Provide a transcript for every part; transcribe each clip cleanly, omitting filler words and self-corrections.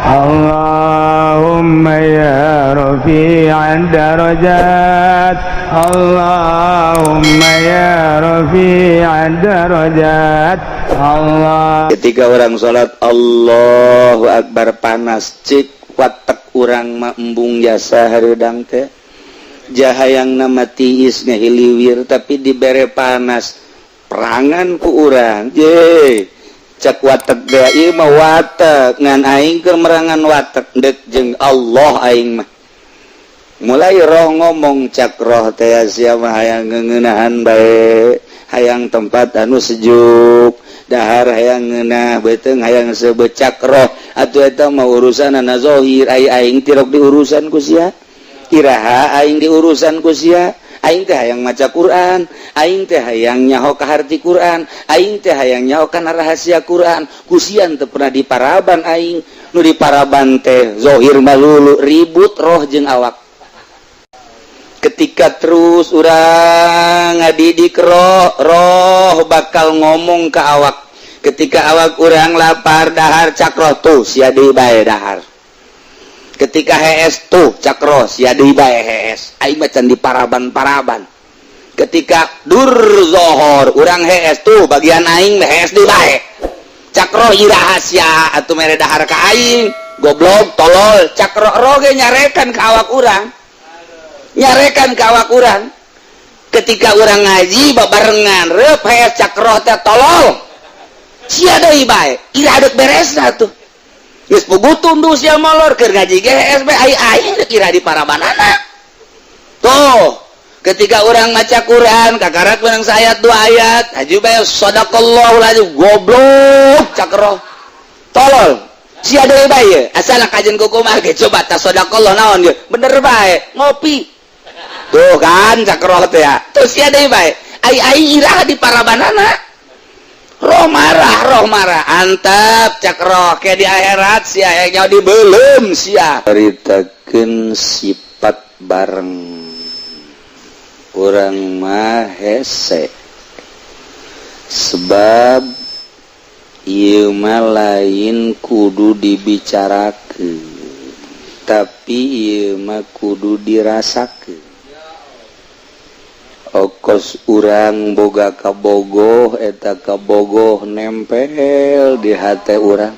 اللهم يا رفيع الدرجات، اللهم يا رفيع الدرجات، الله. Ketika urang salat, Allahu Akbar, panas. Cik watek urang mah embung jasa hareudang teh jahayang nama tiis ngahiliwir, tapi dibere panas perangan ku urang ye. Cek watek teh, ieu mah watek ngan aing keur merangan watek, dek jeung Allah aing mah. Mulai roh ngomong, cak roh teh, sia mah hayang ngeunahan bae, hayang tempat anu sejuk, dahar hayang ngeunah beuteung hayang sebecak. Roh atuh eta mah urusan ana zahir, ai aing tirok diurusan ku sia? Iraha aing diurusan ku sia? Aing teh hayang maca Quran, aing teh hayang nyaho ka harti Quran, aing teh hayang nyaho kana rahasia Quran. Ku sia teu pernah diparaban aing. Nu diparaban teh zahir malulu. Ribut roh jeung awak. Ketika terus urang ngadidik roh, roh bakal ngomong ke awak. Ketika awak urang lapar dahar, cak roh, tuh sia deui bae dahar. Ketika hees, tuh cak roh, sia deui bae hees, aing mah can diparaban-paraban. Ketika dur zohor urang hees, tuh bagian aing hees deui bae. Cak roh, iraha sia atuh mere dahar ka aing, goblok, tolol? Cak roh. Roh ge nyarekan ka awak urang, nyarekan ka awak urang. Ketika urang ngaji babarengan reup hees, cak roh teh, tolol, sia deui bae, iraha deuk beresna tuh? Geus puguh tunduh sia molor, keur ngaji ge hees bae, ai aing deuk iraha di parabanana tuh? Ketika urang maca Quran kakarak menang sayat dua ayat haji bae, sadaqallahul azim, goblok, cak roh, tolol, sia deui bae, asal kajen kumaha ge, coba ta sadaqallah naon ge, bener bae, ngopi tuh kan, cak roh teh ya, tuh sia deui bae, ai ai iraha di parabanana? Roh marah, roh marah. Antep, cak roh, ke di akhirat sia yang nyawa dibelum sia. Caritakeun sifat bareng urang mah hese, sebab ieu mah lain kudu dibicarakeun, tapi ieu mah kudu dirasakeun. Okos urang boga kabogoh, eta kabogoh nempel di hate urang,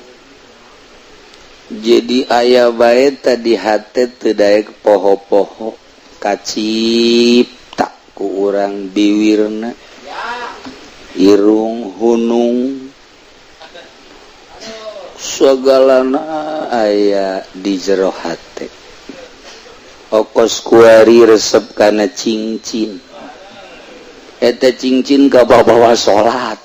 jadi aya bae tadi hate teu daek poho-poho, kacipta ku urang biwirna, irung, hunung, segalana aya di jero hate. Okos kuari resep kana cincin, eta cincin ka bawa salat.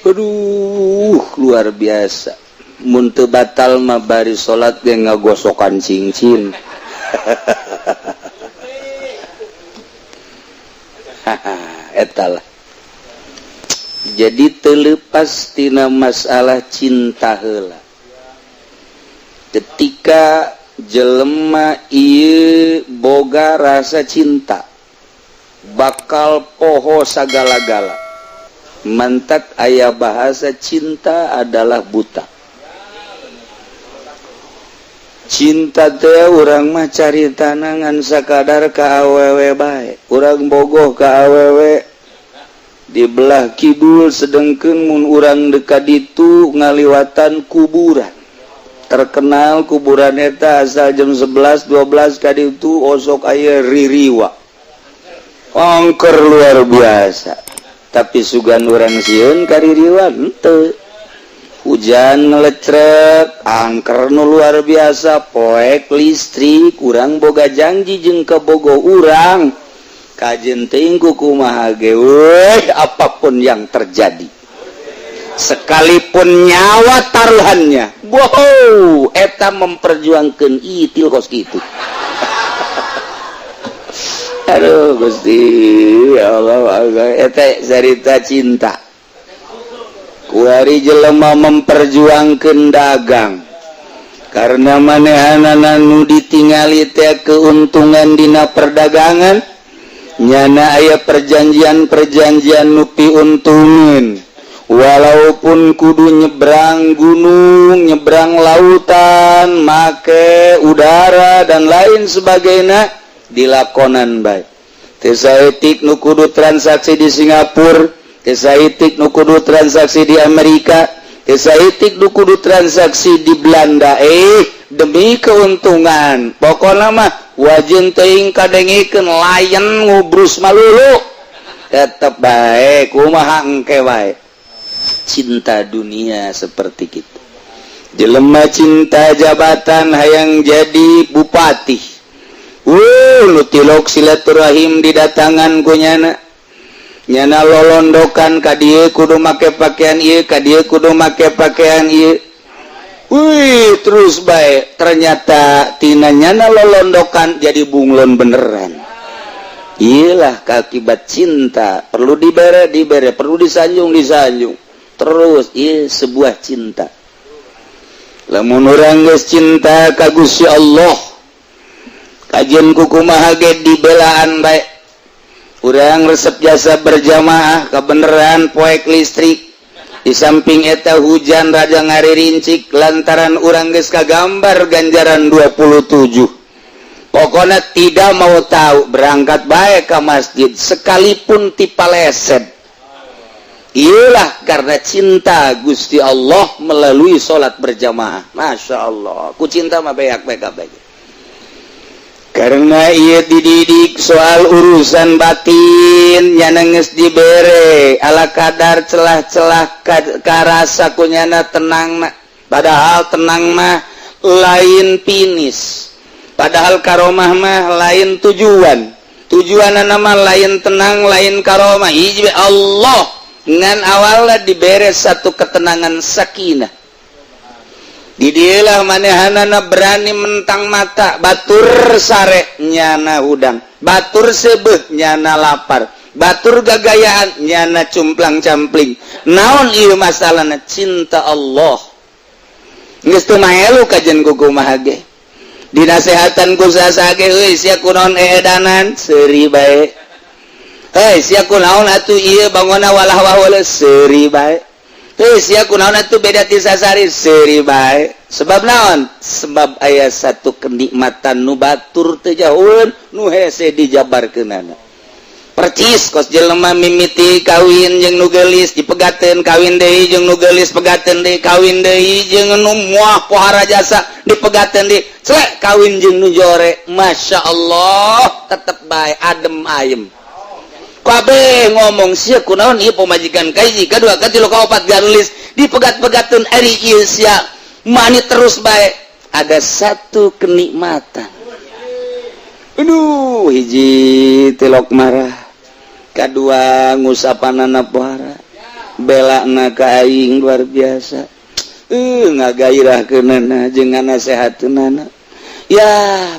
Aduh, luar biasa. Mun teu batal mah bari salat ge ngagosokan cincin. Eta lah, jadi terlepas tina masalah cinta heula. Ketika jelema ieu boga rasa cinta, bakal poho sagala-gala. Mantak aya bahasa cinta adalah buta. Cinta teh urang mah cari tanangan sakadar ka awewe bae. Urang bogoh ka awewe di belah kidul, sedengkeun mun urang dekat itu ngaliwatan kuburan terkenal. Kuburan eta asal jam 11 12 kali itu osok aya ririwa angker luar biasa. Tapi sugan urang sieun kaririwa henteu? Hujan ngelecrek, angker nu luar biasa, poek listrik. Urang boga janji jeung kabogoh urang, kajen teuing kumaha ge weh, apapun yang terjadi, sekalipun nyawa taruhannya. Wow, eta memperjuangkan itil kos gitu. Aduh Gusti, ya Allah, eta cerita cinta. Kuari jelema memperjuangkan dagang karena manehanana nu ditingali teh keuntungan dina perdagangan. Nyana aya perjanjian-perjanjian nu piuntungin. Walaupun kudu nyebrang gunung, nyebrang lautan, make udara dan lain sebagainya, dilakonan bae. Teu saeutik nu kudu transaksi di Singapura, teu saeutik nu kudu transaksi di Amerika, teu saeutik nu kudu transaksi di Belanda, demi keuntungan. Pokoknya mah wajin teuing kadengikeun layan ngubrus malulu, tetep bae kumaha engke bae. Cinta dunia seperti itu. Jelema cinta jabatan, hayang jadi bupati. Nu tilok silaturahim didatangan ku nyana, nyana lolondokan ka dieu kudu make pakaian ieu, ka dieu kudu make pakaian ieu. Wih, terus bae. Ternyata tina nyana lolondokan jadi bunglon beneran. Iyalah akibat cinta. Perlu dibere, dibere, perlu disanjung, disanjung terus. Iya, sebuah cinta. Lamun urang geus cinta ka Gusti Allah, kajian kukumaha ge dibelaan bae. Urang resep jasa berjamaah, kebenaran poek listrik di samping eta hujan raja ngarincik, lantaran urang geus kagambar ganjaran 27, pokoknya tidak mau tahu, berangkat bae ke masjid sekalipun tipaleset. Iyalah karena cinta Gusti Allah melalui sholat berjamaah. Masya Allah, ku cinta mah beak beak beak. Karena ia dididik soal urusan batin, nyana geus dibere ala kadar celah-celah karasa ku nyana tenang na. Padahal tenang mah lain finish, padahal karomah mah lain tujuan, tujuan nama lain tenang, lain karomah. Hiji Allah ngan awalnya dibere satu ketenangan, sakinah. Didilah manehanana berani mentang mata. Batur sare nyana hudang, batur sebeh nyana lapar, batur gagayaan nyana cumplang campling. Naon ieu masalahna? Cinta Allah. Geus teu maelu kajen kumaha ge, dinasehatan ku saha ge, "Euy, sia kunaon eedanan?" Seuri bae. "Hei, sia kunaon atuh ieu bangona walah wah?" Seuri bae. "Hei, sia kunaon atuh beda ti sasari?" Seuri bae. Sebab naon? Sebab aya satu kenikmatan nu batur teu jauheun, nu hese dijabarkeunana. Percis kos jelema mimiti kawin jeung nu geulis, dipegateun, kawin deui jeung nu geulis, pegateun deui, kawin deui jeung nu muah pohara jasa, dipegateun deui, celek kawin jeung nu jore. Masya Allah, tetep bae adem ayem. Kabeh ngomong, "Sia kunaon ieu pamajikan kahiji, kadua, katilu, kaopat garelis dipegat-pegateun, ari ieu sia mani terus bae?" Ada satu kenikmatan. Aduh, hiji tilok marah, kadua ngusapanana pohara, belana ka aing luar biasa, ngagairahkeunana jeung nganasehateunana. Ya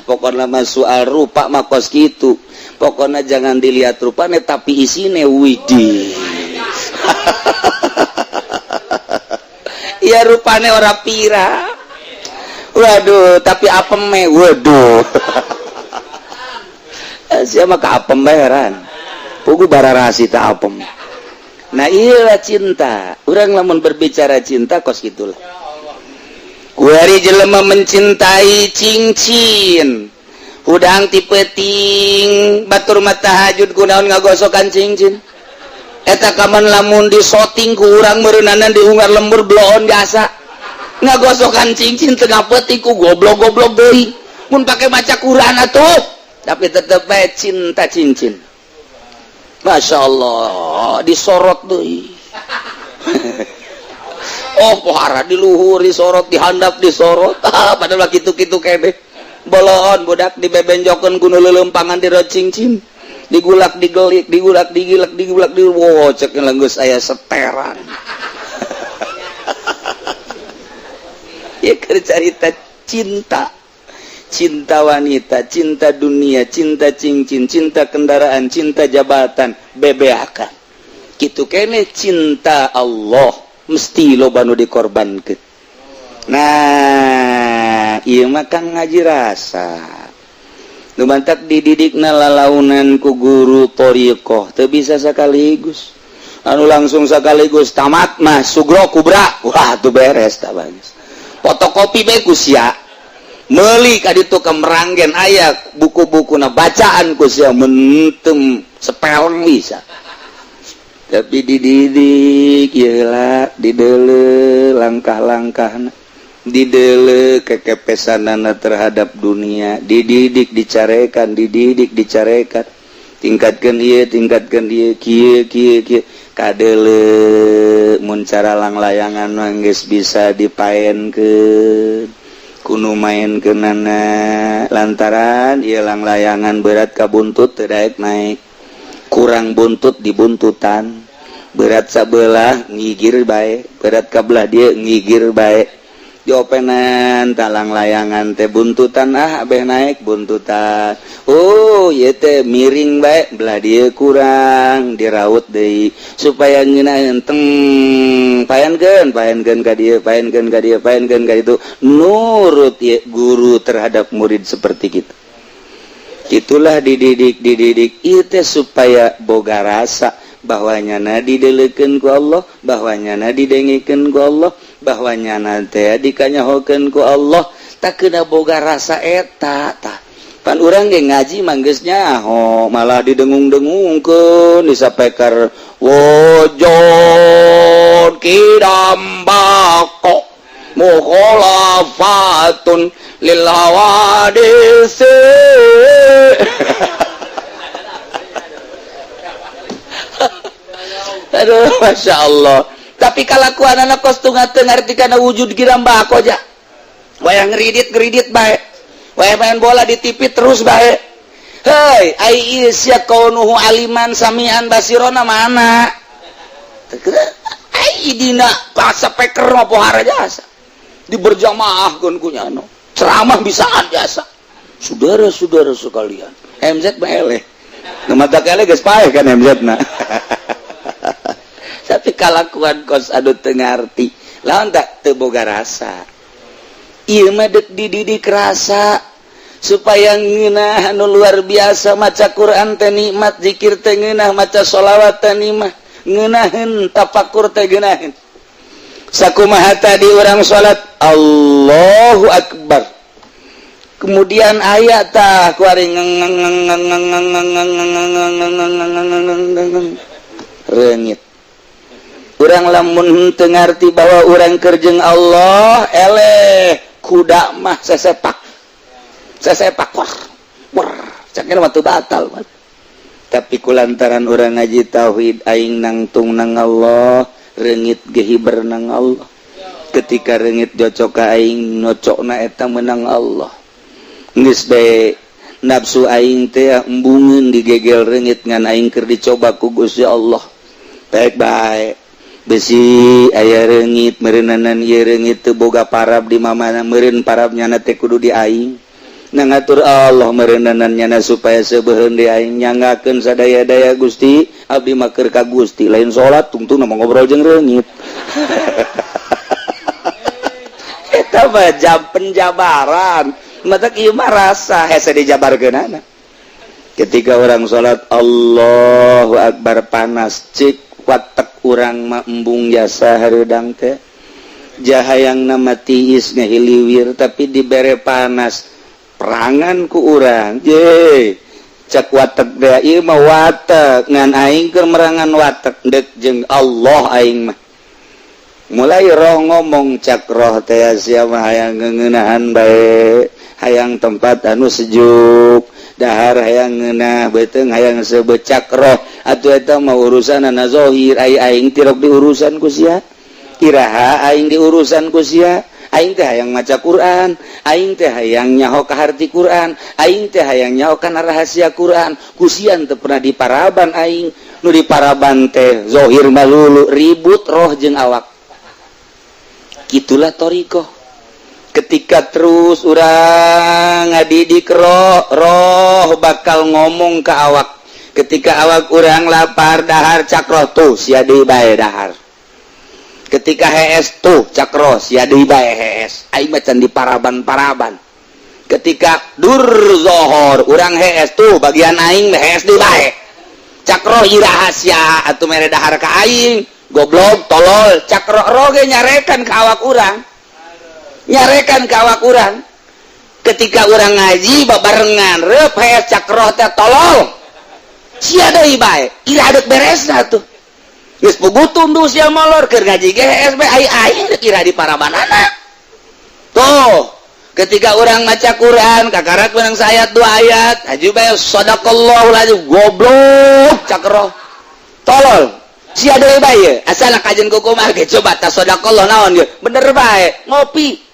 pokoknya mah soal rupa mah kos kitu, pokoknya jangan dilihat rupanya tapi isine. Widih, ya rupane ora pira, waduh, tapi apeme, waduh, siapa ka apem bayaran pugu bararasi tak apem. Nah, iyalah cinta. Orang lamun berbicara cinta kos gitulah. Kuari jelema mencintai cincin, hudang ti peuting batur mah tahajud kunaon ngagosokan cincin eta. Kaman lamun disoting ku urang meureunanan diunggar lembur bloon jasa ngagosokan cincin tengah peuting ku goblok-goblok deui mun pake maca Quran atuh, tapi tetep bae cinta cincin. Masya Allah, disorot deui. Oh, pohara di luhur disorot, dihandap disorot. Ah, padahal kitu-kitu kene boloon budak dibebenjokeun ku nu leuleumpangan di cincin, digulak digelik, digulak digilek, digulak di wow, cek geus aya seteran. Ya, keur carita cinta, cinta wanita, cinta dunia, cinta cincin, cinta kendaraan, cinta jabatan, bebeakan. Kitu kene cinta Allah mesti loba nu dikorbankeun. Nah, ieu mah kang ngaji rasa. Nu mantak dididikna lalaunan ku guru thoriqoh teu bisa sekaligus. Anu langsung sekaligus tamat mah sugro kubra. Wah, tuh beres tak bagus. Fotokopi bae ku sia. Meuli ka ditu ke Meranggen aya buku-buku na bacaan ku sia mentem sepelong bisa. Tapi dididik ieu lah, dideuleu langkah-langkahna, dideuleu kekepesanana terhadap dunia, dididik, dicarekan, dididik, dicarekan, tingkatkan ieu, tingkatkan ieu, kieu kieu kieu, kadeuleu mun cara langlayangan mah geus bisa dipaenkeun kuno maenkeunana, lantaran ieu langlayangan berat ka buntut teu daek naik, kurang buntut dibuntutan, berat sabelah ngigir bae, berat ka belah dieu ngigir bae, diopenan talang layangan teh buntutan, ah abeh naik buntutan. Oh, ieu teh miring bae, belah dieu kurang, diraut deui supaya ngeunaheun teng, paenkeun, paenkeun ka dieu, paenkeun ka dieu, paenkeun ka ditu, nurut ieu guru terhadap murid seperti gitu. Itulah dididik, dididik ieu teh supaya boga rasa bahwa nyana dideleukeun ku Allah, bahwa nyana didengekeun ku Allah, bahwa nyana teh dikanyahokeun ku Allah. Tak kena boga rasa eta tah. Pan urang ge ngaji mah geus nyaho, malah didengung-dengungkeun disapekar wujud kidam bako mukhalafatun lil hawadisi. Aduh, Masya Allah. Tapi kalakuan anak kos teu ngarti kana wujud kiram bako ja. Wayah ngeridit ngeridit bae. Wayah main bola di TV terus bae. Hei, ai ieu sia kaunuhu aliman samian basirona mana? Ai dina speaker mah pohara jasa. Di berjamaah keun ku nyano. Ceramah bisaan jasa. Saudara-saudara sekalian, MZ mah eleh. Nu mata eleh geus paeh kan MZ na. Tapi kalakuan kos anu teu ngarti. Lawan tak teu boga rasa. Ieu mah deuk dididik rasa supaya ngeunah anu luar biasa, maca Quran teh nikmat, zikir teh ngeunah, maca sholawat teh nikmat, ngeunaheun tafakur teh ngeunaheun. Sakumaha tadi urang salat Allahu Akbar. Kemudian aya tah kuari reungit. Urang lamun teu ngarti bahwa urang keur jeung Allah, eleh kuda mah sesepak. Sesepak wah. Wah, caknya mah teu batal. Tapi kulantaran urang ngaji tauhid, aing nangtung nang Allah, reungit ge hiber nang Allah. Ketika reungit jocok ka aing, nocokna eta menang Allah. Geus bae nafsu aing teh embungeun digegel reungit, ngan aing keur dicoba ku Gusti Allah. Baik bae besi aya reungit meureuneunan ieu reungit teu boga parab di mamana, meureun parab nyana teh kudu di aing. Na ngatur Allah meureuneunan nyana supaya sebeuheun di aing, nyanggakeun sadaya-daya Gusti, abdi mah keur ka Gusti, lain salat tungtungna mah ngobrol jeung reungit. Eta mah jam penjabaran, matak ieu mah rasa hese dijabarkeunana. Ketika orang salat Allahu Akbar panas, cik watek urang mah embung jasa hareudang teh jahayang nama tiis ngahiliwir, tapi dibere panas perangan ku urang ye cek watek teh ieu mah watek ngan aing keur merangan watek deuk jeung Allah aing mah. Mulai roh ngomong, cak roh teh sia mah hayang ngeunahan bae, hayang tempat anu sejuk, dahar hayang ngeunah, beuteung hayang sebecak roh. Atuh eta mah urusanana zahir, ai aing tirok diurusan ku sia. Iraha aing diurusan ku sia? Aing teh hayang maca Quran, aing teh hayang nyaho ka harti Quran, aing teh hayang nyaho kana rahasia Quran. Ku sia teu pernah diparaban aing. Nu diparaban teh zahir malulu, ribut roh jeung awak. Itulah thoriqoh. Ketika terus urang ngadidik roh, roh bakal ngomong ke awak. Ketika awak urang lapar dahar, cak roh tuh sia deui bae dahar. Ketika hees tuh cak roh sia deui bae hees. Aing mah can diparaban-paraban. Ketika dur zohor urang hees tuh bagian aing hees deui bae. Cak roh iraha sia atuh mere dahar ka aing, goblok, tolol. Cak roh, roh ge nyarekan ka awak urang, nyarekan ka awak urang. Ketika urang ngaji babarengan reup hees, cak roh teh, "Tolol sia, deui bae, iraha deuk beresna tuh? Geus puguh tunduh sia molor, keur ngaji ge hees bae, ai aing deuk iraha di parabanana?" Tuh, ketika orang maca Quran kakarak menang ayat dua ayat haji bae, "Sadaqallahu azim, goblok." Cak roh, "Tolol sia, deui bae, asal kajen kumaha ge, coba ta sadaqallah naon ye, bener bae, ngopi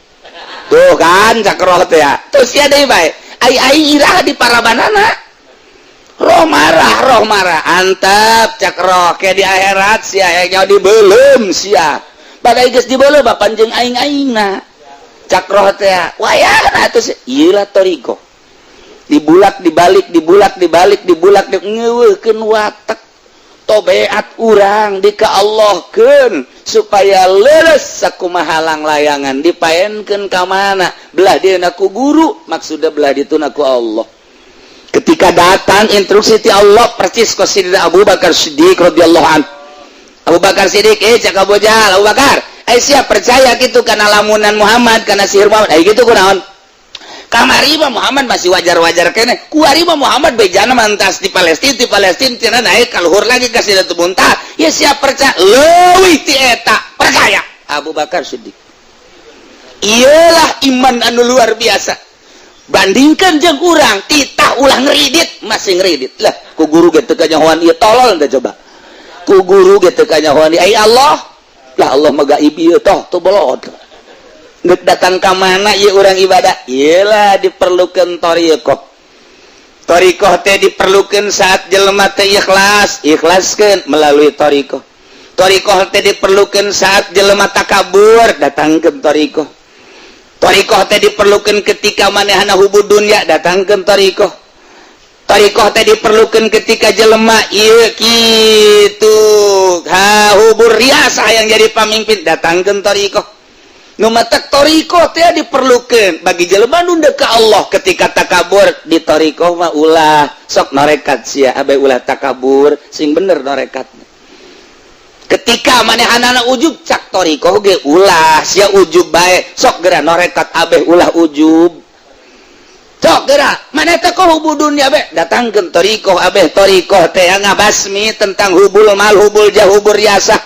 tuh kan." Cak roh teh ya, "Tuh, sia deui bae, ai ai iraha di parabanana?" Roh marah, roh marah. "Antep," cak roh, "ke di akhirat sia nya dibeuleum sia, badai geus dibeuleum bapan jeung aing-aingna." Cak roh teh, "Wayahna atuh." Ieu lah thoriqoh, dibulak dibalik, dibulak dibalik, dibulak di ngeuweuhkeun watak tobeat urang di ka Allahkeun supaya leres sakumaha layangan dipaenkeun ka mana, belah dieuna ku guru, maksudna belah dituna ku Allah. Ketika datang instruksi ti Allah persis kos Sidina Abu Bakar Siddiq radhiyallahu an. Abu Bakar Siddiq, cak Abu Jahal, "Abu Bakar, siap percaya gitu karena lamunan Muhammad, karena sihir Muhammad?" Gitu kunaon? Kamari mah Muhammad masih wajar-wajar kene, kuari mah Muhammad bejana mantas di Palestina, di Palestina tina naik kaluhur lagi kasih datu muntah ya. Siap percaya leuwih ti eta? Percaya Abu Bakar Siddiq. Iyalah iman anu luar biasa. Bandingkan jeung urang, titah ulah ngeridit masih ngeridit lah. Ku guru ge teu kanyahoan ieu, tolol teh. Coba ku guru ge teu kanyahoan, ai Allah lah, Allah mah gaib ieu toh tuh bolot. Geuk datang ka mana ieu urang ibadah? Iyalah diperlukan thoriqoh. Thoriqoh teh diperlukan saat jelema teh ikhlas, ikhlaskeun melalui thoriqoh. Thoriqoh teh diperlukan saat jelema takabur, datangkeun thoriqoh. Thoriqoh teh diperlukan ketika manehna hubud dunya, datangkeun thoriqoh. Thoriqoh teh diperlukan ketika jelema ieu kitu ha hubur riasah yang jadi pamimpin, datangkeun thoriqoh. Nu matak thoriqoh teh diperlukan bagi jelema nu ka Allah. Ketika takabur di thoriqoh mah ulah, sok norekat sia abe ulah takabur, sing bener norekat. Ketika manehanana ujub, cak thoriqoh ge, "Ulah sia ujub bae, sok geura norekat abeh ulah ujub, sok geura maneh teh kok hubbu dunya be," datangkeun thoriqoh abeh. Thoriqoh teh ngabasmi tentang hubul mal, hubul jah, hubur riasah.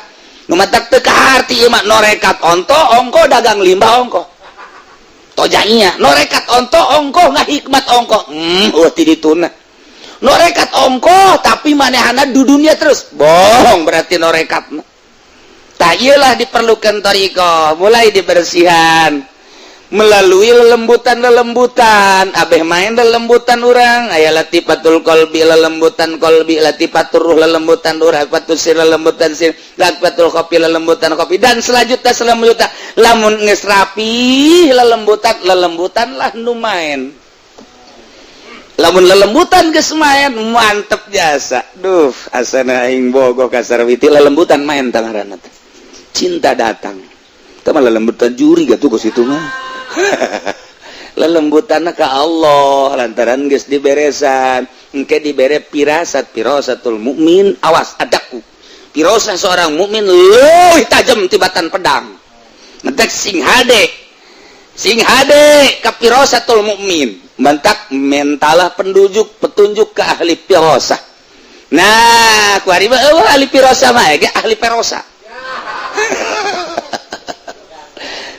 Nu matak teu kaharti ieu mah. Norekat onto ongko, dagang limbah ongko, tojanya norekat onto ongko, ngahikmat ongko, oh ti dituna norekat ongko, tapi manehana di dunia terus, bohong berarti norekat. Tak, iyalah diperlukan thoriqoh, mulai dibersihan melalui lelembutan-lelembutan abeh main lelembutan urang. Aya latifatul qalbi, lelembutan qalbi, latifatur ruh, lelembutan ruh, latifatul sir, lelembutan sir, latifatul khofi, lelembutan khofi, dan selanjutnya selanjutnya. Lamun geus rapi lelembutan, lelembutan lah nu main. Lamun lelembutan geus main, mantep jasa. Duh, asana aing bogoh ka Sarwiti, lelembutan main tangaranna teh. Cinta datang. Teh mah lelembutan juri gatuh ke situ mah. Lelembutan ke Allah lantaran geus diberesan, engke dibere pirasat, pirasatul mukmin. Awas adaku, pirasat seorang mukmin leuwih tajam tibatan pedang. Ngetek sing hade, sing hade ka pirasatul mukmin. Mentak mentalah pendujuk petunjuk ke ahli pirasah. Nah, kuari mah eueuh ahli pirasah mah ge ahli perosa.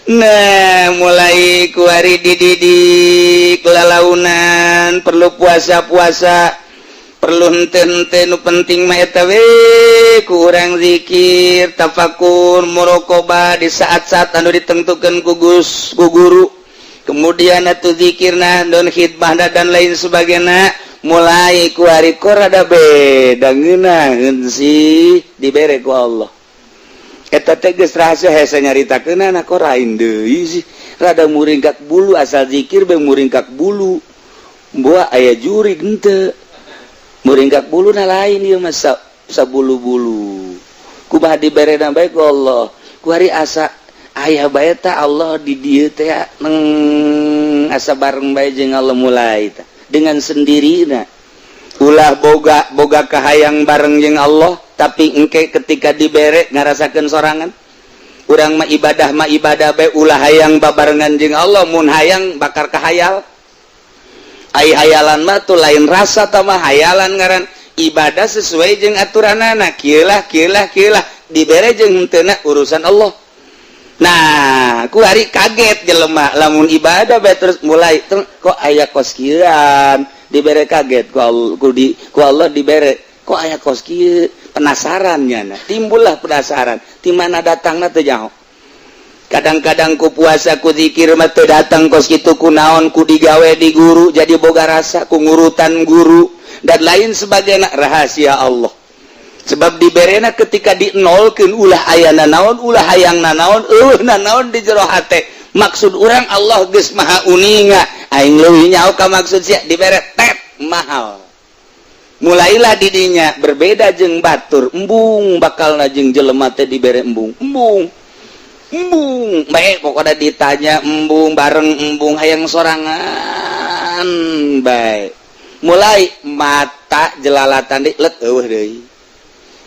Nah, mulai kuari dididik lalaunan, perlu puasa-puasa, perlu hente-hente. Nu penting mah eta we kurang zikir, tafakur, muraqabah di saat-saat anu ditentukan ku gus, ku guru. Kemudian atuh zikirna don khidmah dan lain sebagainya. Mulai kuari kok rada beda, ngeunaheun sih dibere ku Allah. Eta teh geus rahasia hese nyaritakeun kok rain deui sih, rada muringkak bulu, asal zikir be muringkak bulu. Buah aya jurig henteu muringkak bulu na lain ieu mah sabulu-bulu. Kumaha dibere bae ku Allah ku hari asa aya bae ta Allah di dieu teh, neng asa bareng bae jeung Allah. Mulai ta dengan sendirina. Ulah boga boga kahayang bareng jeung Allah, tapi engke ketika dibere ngarasakeun sorangan. Urang mah ibadah bae, ulah hayang babarengan jeung Allah. Mun hayang bakar kahayal. Ai hayalan mah tuh lain rasa, tah mah hayalan ngaran. Ibadah sesuai jeung aturanana, kieu lah, kieu lah, kieu lah. Dibere jeung henteu urusan Allah. Nah, ku hari kaget jelema lamun ibadah bae terus mulai kok aya kos kieuan. Dibere kaget ku Allah, ku Allah dibere kok aya kos kieu, penasaran nya. Timbullah penasaran, di mana datangna teu jauh. Kadang-kadang ku puasa, ku zikir mah teu datang kos kitu. Ku naon? Ku digawe di guru, jadi boga rasa ku ngurutan guru dan lain sebagainya. Rahasia Allah, sebab diberena ketika di nolkeun, ulah aya naon, ulah hayang nanaon, eueuh nanaon di jero hate. Maksud urang Allah geus maha uninga, aing leuwih nyaho ka maksud sia. Dibere tet mahal, mulailah didinya berbeda jeung batur. Embung bakal jeung jelema teh dibere embung, embung, embung baik. Pokoknya ditanya embung, bareng embung, hayang sorangan baik. Mulai mata jelalatan di let, eueuh deui.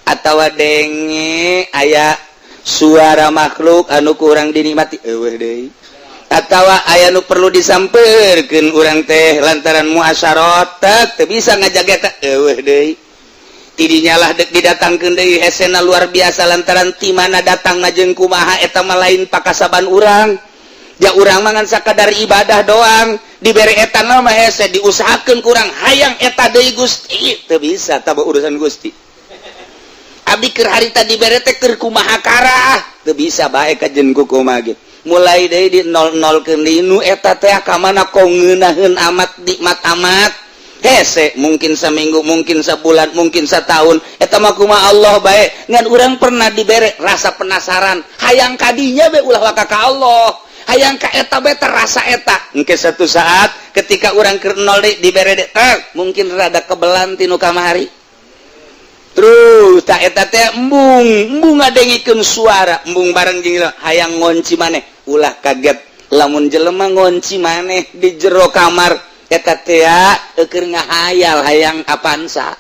Atawa denge aya suara makhluk anu kurang dinikmati, eueuh deui. Atawa aya nu perlu disamperkeun urang teh lantaran muasyarot, teu bisa ngajaga eta, eueuh deui. Tidinya lah dek didatangkeun deui hesena luar biasa, lantaran ti mana datang jeung kumaha eta mah lain pakasaban urang. Ja urang mah ngan sakadar ibadah doang. Dibere eta mah hese, diusahakeun kurang hayang eta deui. Gusti, teu bisa tah, urusan Gusti. Abdi keur harita dibere teh keur kumaha karah, teu bisa bae kajen ku kumaha ge. Mulai deui di 00 keun nu eta teh ka mana, kok ngeunaheun amat, nikmat amat, hese. Mungkin seminggu, mungkin sebulan, mungkin setahun, eta mah kumaha Allah bae. Ngan urang pernah dibere rasa penasaran hayang kadinya be, ulah waka ka Allah, hayang ka eta be, terasa eta. Engke satu saat ketika urang keur nol deui dibere deui, mungkin rada kebelan tinu kamari. Terus tak eta teh embung, embung ngadengikeun suara, embung bareng jeung hayang ngonci maneh. Ulah kaget lamun jelema ngonci maneh di jero kamar, eta teh keur ngahayal hayang Avanza.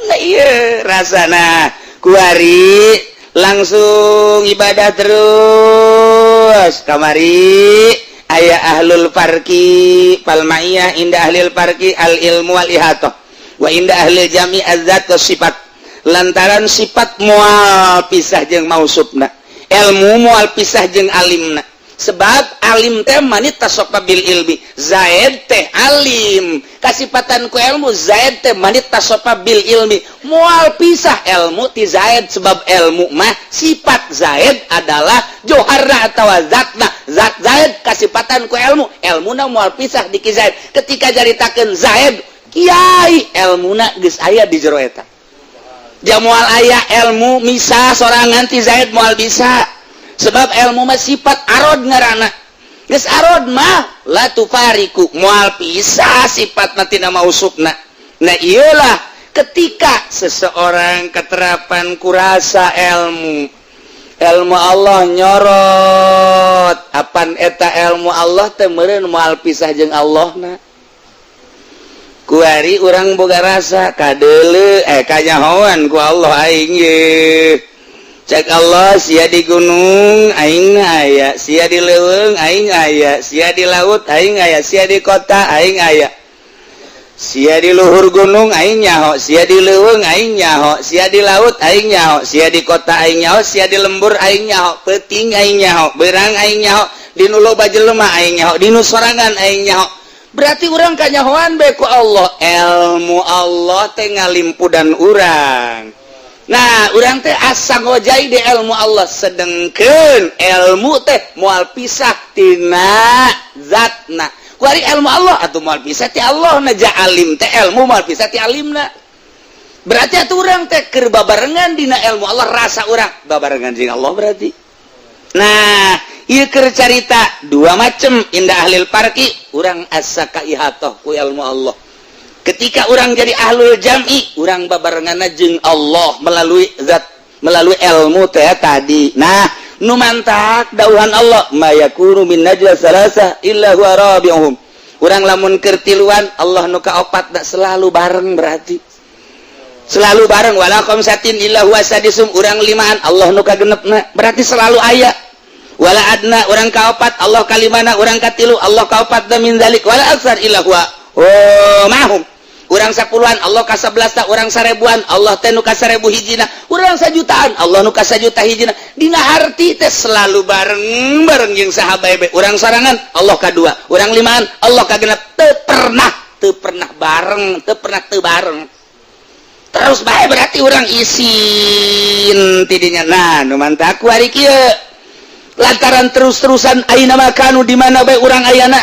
Nah, iya rasana kuari langsung ibadah terus. Kamari aya ahlul farqi, fal ma'iyah inda ahlil farqi al ilmu wal ihatoh, wa inda ahlil jami azzat wa sifat, lantaran sifat moal pisah jeung mausufna, ilmu moal pisah jeung alimna, sebab alim teh manittasofa bil ilmi. Zaid teh alim, kasipatan ku ilmu. Zaid teh manittasofa bil ilmi, moal pisah ilmu ti Zaid, sebab ilmu mah sifat. Zaid adalah joharna atau zatna, zat Zaid kasipatan ku ilmu. Ilmuna moal pisah di ki Zaid. Ketika caritakeun Zaid kiai, ilmuna geus aya di jero eta. Ja moal aya ilmu misah sorangan ti Zaid, moal bisa, sebab ilmu mah sifat, arod ngaranna. Geus arod mah la tufariku, moal pisah sifat mah tina mausufna. Nah, iyalah ketika seseorang keterapan kurasa ilmu, ilmu Allah nyorot, apan eta ilmu Allah teh meureun moal pisah jeung Allah na. Kuari urang boga rasa kadeule, eh, kanyahoan ku Allah aing ye. Cek Allah, sia di gunung aing aya, sia di leuweung aing aya, sia di laut aing aya, sia di kota aing aya, sia di luhur gunung aing nyaho, sia di leuweung aing nyaho, sia di laut aing nyaho, sia di kota aing nyaho, sia di lembur aing nyaho, peuting aing nyaho, beurang aing nyaho, di nu loba jelema aing nyaho, di nu sorangan aing nyaho. Berarti urang kanyahoan bae ku Allah. Ilmu Allah teh ngalimpudan urang. Nah, urang teh asa ngojai di ilmu Allah, sedengkeun ilmu teh moal pisah tina zatna. Kuari ilmu Allah atuh moal pisah ti Allah na. Ja alim teh ilmu moal pisah ti alimna. Berarti atuh urang teh keur babarengan dina ilmu Allah, rasa urang babarengan jeung Allah berarti. Nah, ieu keur carita dua macem. Inda ahlil farqi urang asa kaihatoh ku ilmu Allah. Ketika orang jadi ahlul jam'i, urang babarengan jeung Allah melalui zat, melalui ilmu teh tadi. Nah, nu mantak dauhan Allah, ma yakunu min najwa salasa illa huwa rabi'uhum. Urang lamun keur tiluan, Allah nu kaopat. Da selalu bareng, berarti selalu bareng. Wala khamsatin illa huwa sadisuhum. Urang limaan, Allah nu kagenepna, berarti selalu aya. Wala adna, urang kaopat, Allah kalimana. Urang katilu, Allah kaopat. Da min dzalik wala aktsar illa huwa oh ma'ahum. Urang 10-an, Allah ka 11. Tak urang 1000-an, Allah teh nu ka 1000 hijina. Urang 1 jutaan, Allah nu ka 1 juta hijina. Dina arti teh selalu bareng bareng jeung saha bae. Urang sorangan, Allah kadua. Urang limaan, Allah kagenep. Teu pernah teu pernah bareng, teu pernah teu bareng, terus bae. Berarti urang isin tidinya. Nah, nu mantak ku ari kieu, lantaran terus-terusan aina makanu, di mana bae urang ayana.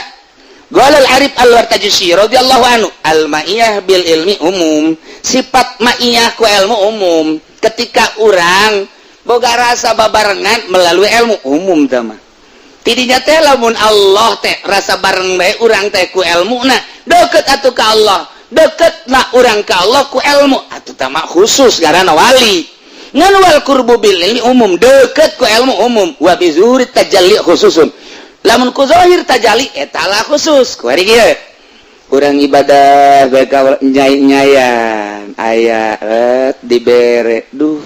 Qala al-Arif al-Wartajusi radhiyallahu anhu, al ma'iyah bil ilmi umum. Sifat ma'iyah ku ilmu umum. Ketika urang boga rasa babarengan melalui ilmu, umum tama. Tidinya teh lamun Allah teh rasa bareng bae urang teh ku ilmu na deket atuh ka Allah, deket na urang ka Allah ku ilmu atuh tama khusus karena wali. Ngan wal qurbu bil ilmi umum, deket ku ilmu umum. Wa bi zuhuri tajalli khususun. Lamun ku zahir tajalli eta lah khusus. Ku ari kieu, urang ibadah bae ka nyai-nyayan aya dibere, duh,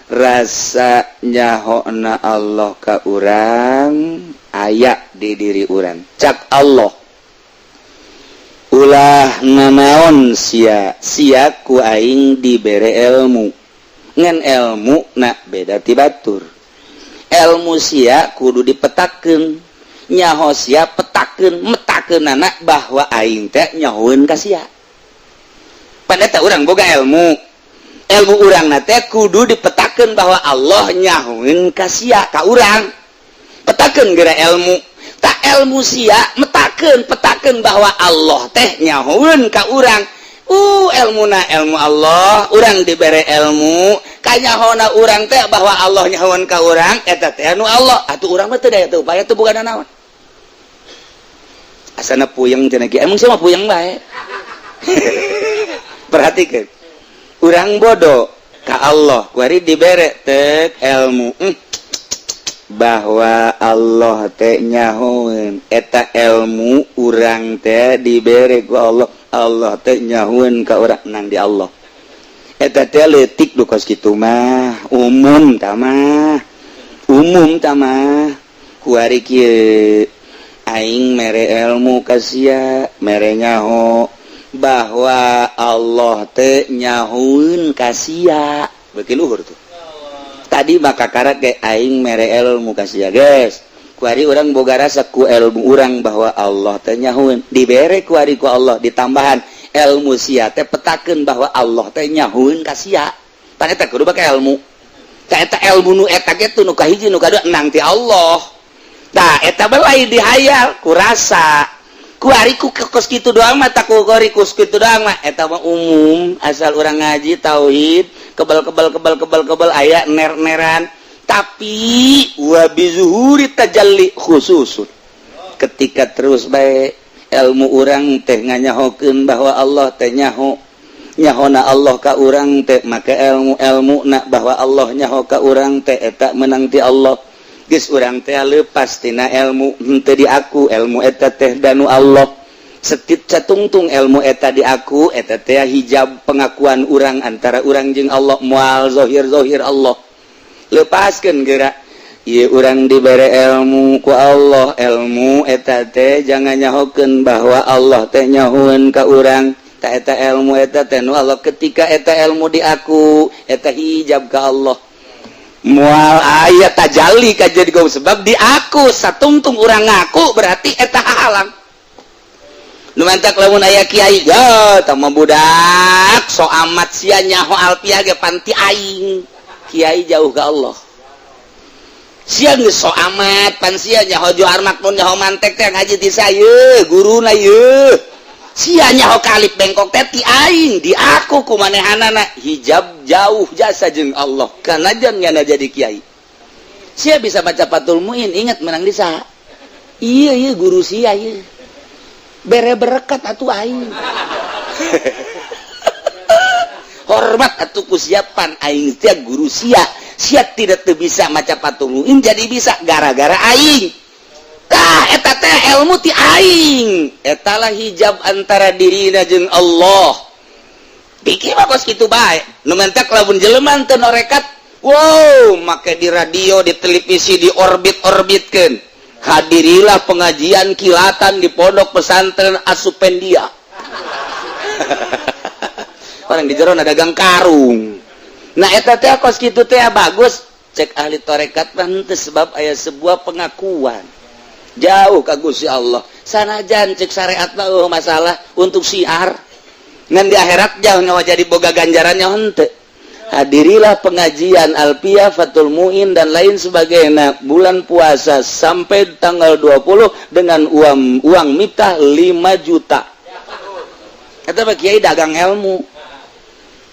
rasa nyahona Allah ka urang aya di diri urang. Cak Allah, ulah nanaon sia, sia ku aing dibere ilmu, ngan ilmu na beda ti batur. Ilmu sia kudu dipetakeun, nyaho sia petakeun, metakeun anak bahwa aing teh nyahoeun ka sia. Pada teh urang boga ilmu, ilmu urang na teh kudu dipetakeun bahwa Allah nyahoeun ka sia, ka urang. Petakeun geura ilmu tak, ilmu sia metakeun, petakeun bahwa Allah teh nyahoeun ka urang. Ilmu na ilmu Allah, urang dibere ilmu, kanyahona urang teh bahwa Allah nyahoeun ka urang, eta teh anu Allah. Atuh urang mah teu daya teu upaya, teu boga naon, asana puyeng cenah kieu. Emang sia mah puyeng bae. Perhatikan, urang bodoh ka Allah, kuari dibere tek ilmu, bahwa Allah teh nyahoeun. Eta ilmu urang teh dibere ku Allah, Allah teh nyahoeun ka urang nang di Allah. Eta teh leutik du kos kitu mah, umum tah mah, umum tah mah. Kuari kieu, aing mere ilmu ka sia, mere nyaho bahwa Allah teh nyahoeun ka sia. Beuki luhur tuh tadi, maka karak ge aing mere ilmu ka sia, guys. Kuari urang boga rasa ku ilmu urang bahwa Allah teh nyahoeun, dibere kuari ku Allah ditambahan ilmu sia teh petakeun bahwa Allah teh nyahoeun ka sia. Pan eta kudu bake ilmu. Tah, eta ilmu nu eta ge nu kahiji, nu kadua nang ti Allah. Tah, eta belai dihayal ku rasa. Kuari ku kos kitu doang mah, tak ku kori kos kitu doang mah, eta mah umum. Asal urang ngaji tauhid, kebal kebal kebal kebal kebal, aya ner-neran. Tapi wa bizuhuri tajalli khususun. Ketika terus baik ilmu urang teh nganyahokeun bahwa Allah teh nyaho, nyahona Allah ka urang teh, maka ilmu ilmu nak bahwa Allah nyaho ka urang teh eta menang ti Allah. Geus urang teh lepas tina ilmu, henteu di aku ilmu eta teh, danu Allah. Setit catungtung ilmu eta di aku, eta teh hijab pengakuan urang antara urang jeung Allah, moal zohir zohir Allah. Lepaskan gerak. Ieu urang dibere ilmu ku Allah, ilmu eta teh jangan nyahokeun bahwa Allah teh nyahoeun ka urang. Ta eta ilmu eta teh nu Allah. Ketika eta ilmu di aku, eta hijab ka Allah, moal aya tajalli ka jadi gau, sebab di aku satungtung urang ngaku, berarti eta halang. Nu mantak lamun aya kiai ya tah mah, budak so amat sia, nyaho alfiah ge pan ti aing. Kiai jauh ke Allah. Sia geus so amat, pan sia nyaho Johar Makmun, nyaho mantek teh ngaji ti saya, guruna ye. Sia nyaho kalip bengkok teh ti aing. Di aku ku manehanana hijab, jauh jasa jeung Allah, kanajan nyana jadi kiai. Sia bisa baca Fathul Muin, ingat menang di saha? Iya, guru sia. Iya, bere berkat atuh aing, hormat atuh ku siapan aing sia guru sia. Sia tidak tuh bisa maca Fathul Muin jadi bisa gara-gara aing. Tah, Eta teh ilmu ti aing. Etalah hijab antara dirina jeung Allah. Pikir mah kos kitu bae. Nu mentek lamun jelema teu norekat, wow, make di radio, di televisi, di orbit-orbitkeun. Hadirilah pengajian kilatan di pondok pesantren Asupendia. Orang di jero dagang karung. Nah, eta teh kos kitu teh bagus cek ahli torekat mah henteu, sebab aya sebuah pengakuan jauh ka Gusti Allah. Sanajan cek syariat mah euweuh masalah untuk syiar, ngan di akhirat jauh nyawa jadi boga ganjarannya henteu. Hadirilah pengajian Alpia, Fatul Muin, dan lain sebagainya bulan puasa sampai tanggal 20 dengan uang uang mitah 5 juta. Eta mah kiai dagang ilmu,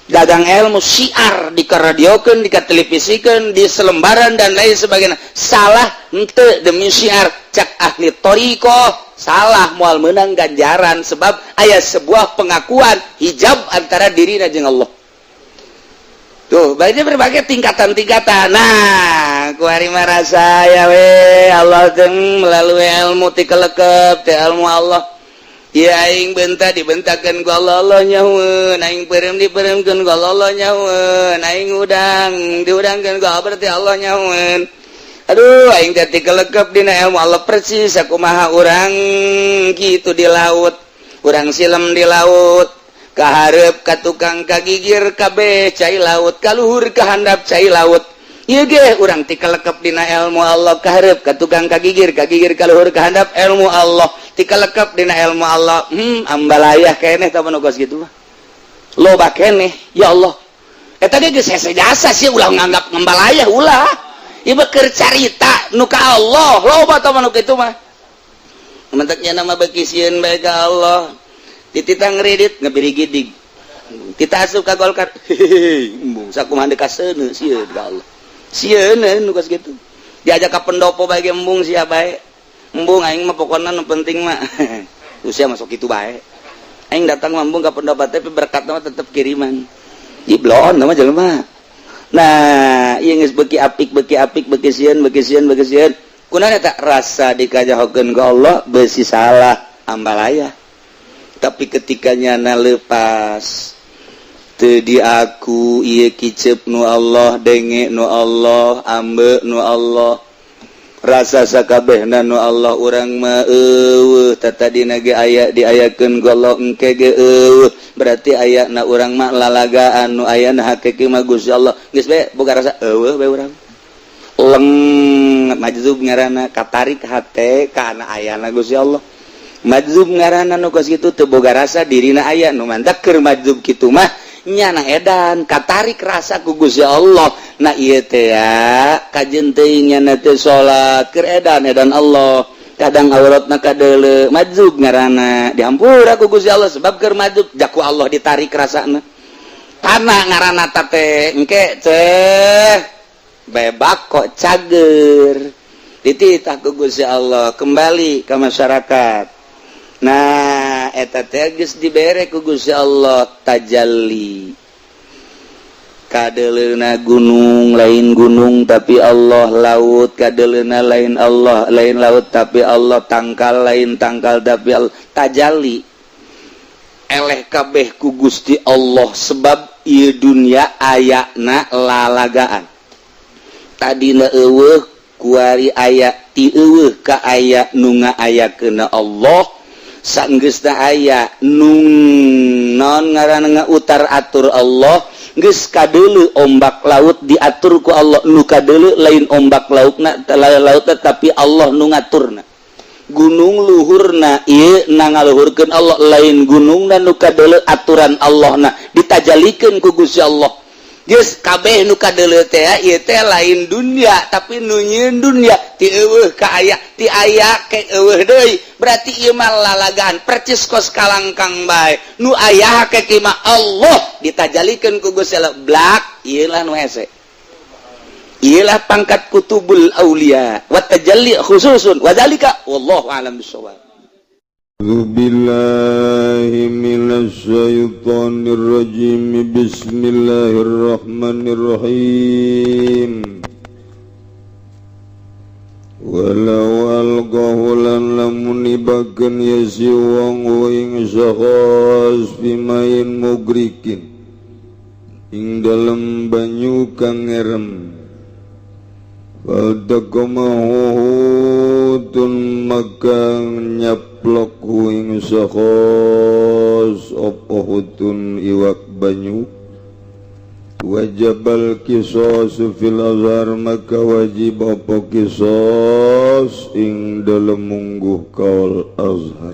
dagang ilmu syiar dikaradiokeun, dikatelevisikan, di selembaran, dan lain sebagainya. Salah henteu demi syiar? Cek ahli thoriqoh salah, moal menang ganjaran, sebab aya sebuah pengakuan hijab antara diri jeung Allah. Tuh, baiknya berbagai tingkatan-tingkatan. Nah, kuari merasa ya we Allah teng melalui ilmu ti kelekep teh ilmu Allah. Ya, aing bentak dibentakeun ku Allah, Allah nyahueun, aing peureum dipeureumkeun ku Allah, Allah nyahueun, aing udang diudangkeun ku Allah, berarti Allah nyahueun. Aduh, aing teh tikelekep dina ilmu Allah persis sakumaha urang kitu di laut. Urang silem di laut, kaharep ka tukang kagigir kabeh cai laut, kaluhur kahandap cai laut. Ieu ge urang tikelekep dina ilmu Allah, kaharep ka tukang kagigir, kagigir kaluhur kahandap ilmu Allah, tikelekep dina ilmu Allah. Ambalayah keneh tah nu kos kitu mah. Loba keneh, ya Allah. Eta ge geus hese jasa sih, ulah nganggap ngembalayah ulah. Ieu keur carita nu ka Allah, loba tah nu kitu mah. Menteknya nama beki sieun bae ka Allah. Dititah ngredit ngebirigidig. Kita asup ka Golkar. Hehehe, embung sakumaha deuk kaseuneu sieun ka Allah. Sieun nu kos kitu. Diajak ka pendopo bae ge embung sia bae. Embung aing mah, pokona nu penting mah usia masuk kitu bae. Aing datang mah embung ka pendopo, tapi berkat mah tetep kiriman. Jiblon nama jelema. Nah, ieu geus beuki apik, beuki apik, beuki sieun, beuki sieun, beuki sieun. Kunaon eta rasa dikajahokeun ku Allah beusi salah ambalaya. Tapi ketika nyana lepas teu diaku ieu kicep nu Allah, denge nu Allah, ambe nu Allah, rasa sakabehna nu Allah, urang mah euweuh. Tatadina ge aya, diayakeun ku Allah, engke ge euweuh, berarti aya na urang mah lalagaan, nu aya na hakiki mah Gusti Allah. Geus bae boga rasa euweuh bae urang leng, majzub ngaranna, katarik hate kana ayana Gusti Allah. Majzub ngaranna nu kos kitu, teu boga rasa dirina aya. Nu mantak keur majzub kitu mah nyana edan, katarik rasa ku Gusti Allah. Nah, ieu teh ya kajeun teuing nyana teh salat keur edan edan Allah, kadang auratna kadeuleu, majzub ngaranna, dihampura ku Gusti Allah sebab keur majzub, jaku Allah ditarik rasana. Tanah ngaranna teh engke teh bebak kok cager, dititah ku Gusti Allah kembali ke masyarakat. Nah, eta teh geus dibere ku Gusti Allah tajalli, kadeleuna gunung lain gunung tapi Allah, laut kadeleuna lain Allah, lain laut tapi Allah, tangkal lain tangkal tapi Allah. Tajalli eleh kabeh ku Gusti Allah, sebab ieu dunya ayana lalagaan. Tadina euweuh, kuari aya, ti euweuh ka aya, nu ngaayakeun Allah. Sanggeusna aya, nung non ngaranna utar atur Allah. Geus kadeuleu ombak laut diatur ku Allah, nu kadeuleu lain ombak lautna laut tapi Allah nu ngaturna. Gunung luhurna ieu na ngaluhurkeun Allah, lain gunungna nu kadeuleu, aturan Allah na ditajalikeun ku Gusti Allah. Geus kabeh nu kadeuleu teh ieu teh lain dunia tapi nu nyieun dunia, ti euweuh ka aya, ti aya ke euweuh deui, berarti ieu mah lalagaan percis kos kalangkang bae, nu aya hakiki mah Allah, ditajalikeun ku Gusti Allah. Blak, ieu lah nu hese, ieu lah pangkat kutubul aulia wa tajalli khususun wa dzalika wallahu a'lam bissawab. أعوذ بالله من الشيطان الرجيم. بسم الله الرحمن الرحيم. Walau alqahu lan lamun nibakeun ye si wong ing syakhs bimain mugrikin ing dalem banyu kang ngerem faldaqamahu tun maka nyaplok ing syakhs apa hutun iwak banyu wajibal qisas fil azhar maka wajib apa qisas ing dalem mungguh kaul azhar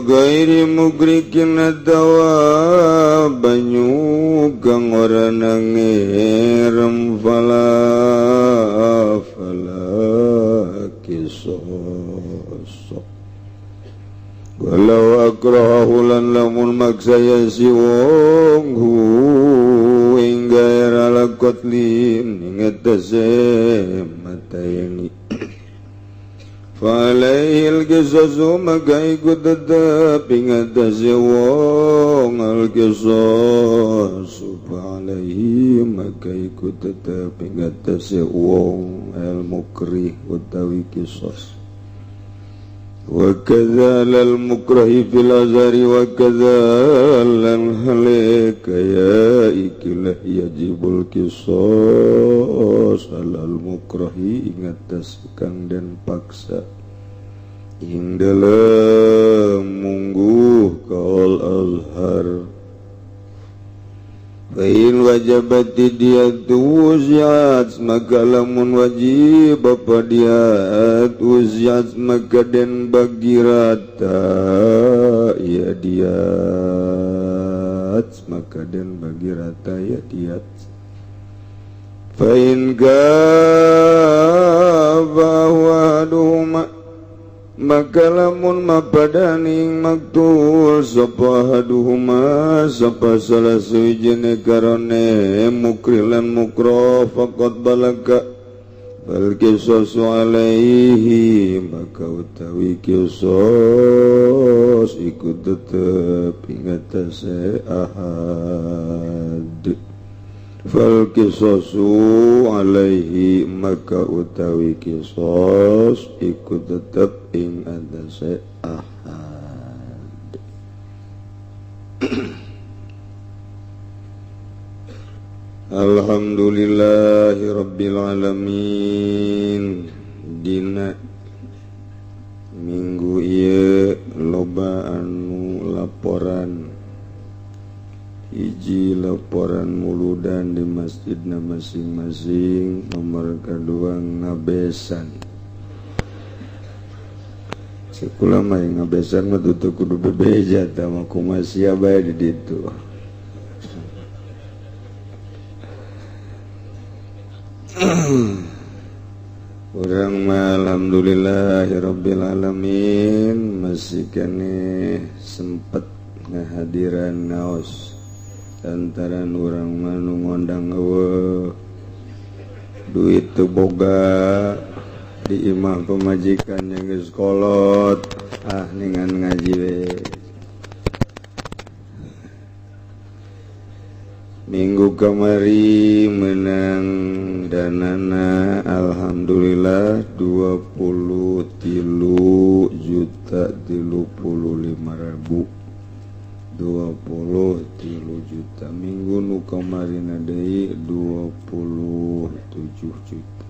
gairi mugrikin atawa banyu kang ora nangerem fala fala qisas. Walau akrahahu lan lamun maksa ya si wong hu ing gaira laqatlin ing atase matayani fa alaihi al-qisasu maka iku tetep ing atase wong al-qisasu fa alaihi maka iku tetep ing atase wong al-mukrih utawi qisas. Wa kadza lal mukrahi fil azhari wa kadza lan halika ya ikilah yajibul qisas alal mukrahi ing atas kang den paksa ing dalem mungguh kaul azhar. Fa in wajabat diyatu wuziat maka lamun wajib apa diat wuziat maka den bagi rata ya diat maka den bagi rata ya diat. Fa in gaba waduhuma maka lamun mapadaning maktul sapa haduhuma sapa salah suwijine karone mukrilan mukra faqad balaga bal qisasu alaihi maka utawi qisas iku tetep ing atase ahad. Fal qisasu alaihi maka utawi qisas iku tetep ing atase ahad. Alhamdulillahirabbil alamin. Dina minggu ieu loba anu laporan hiji laporan muludan di masjidna masing-masing, nomor kedua ngabesan. Sekolah mah ngabesan mah tutup kudu bebeja tah mah kumaha sia bae di ditu. Urang mah alhamdulillahirabbil alamin masih keneh sempet ngahadiran ngaos lantaran urang mah nu ngondang eueuh duit teu boga di imah pemajikan yang geus kolot ah ningan ngaji we. Minggu kamari menang danana alhamdulillah 23.035.000 23 juta. Minggu nu kamarina deui 27 juta.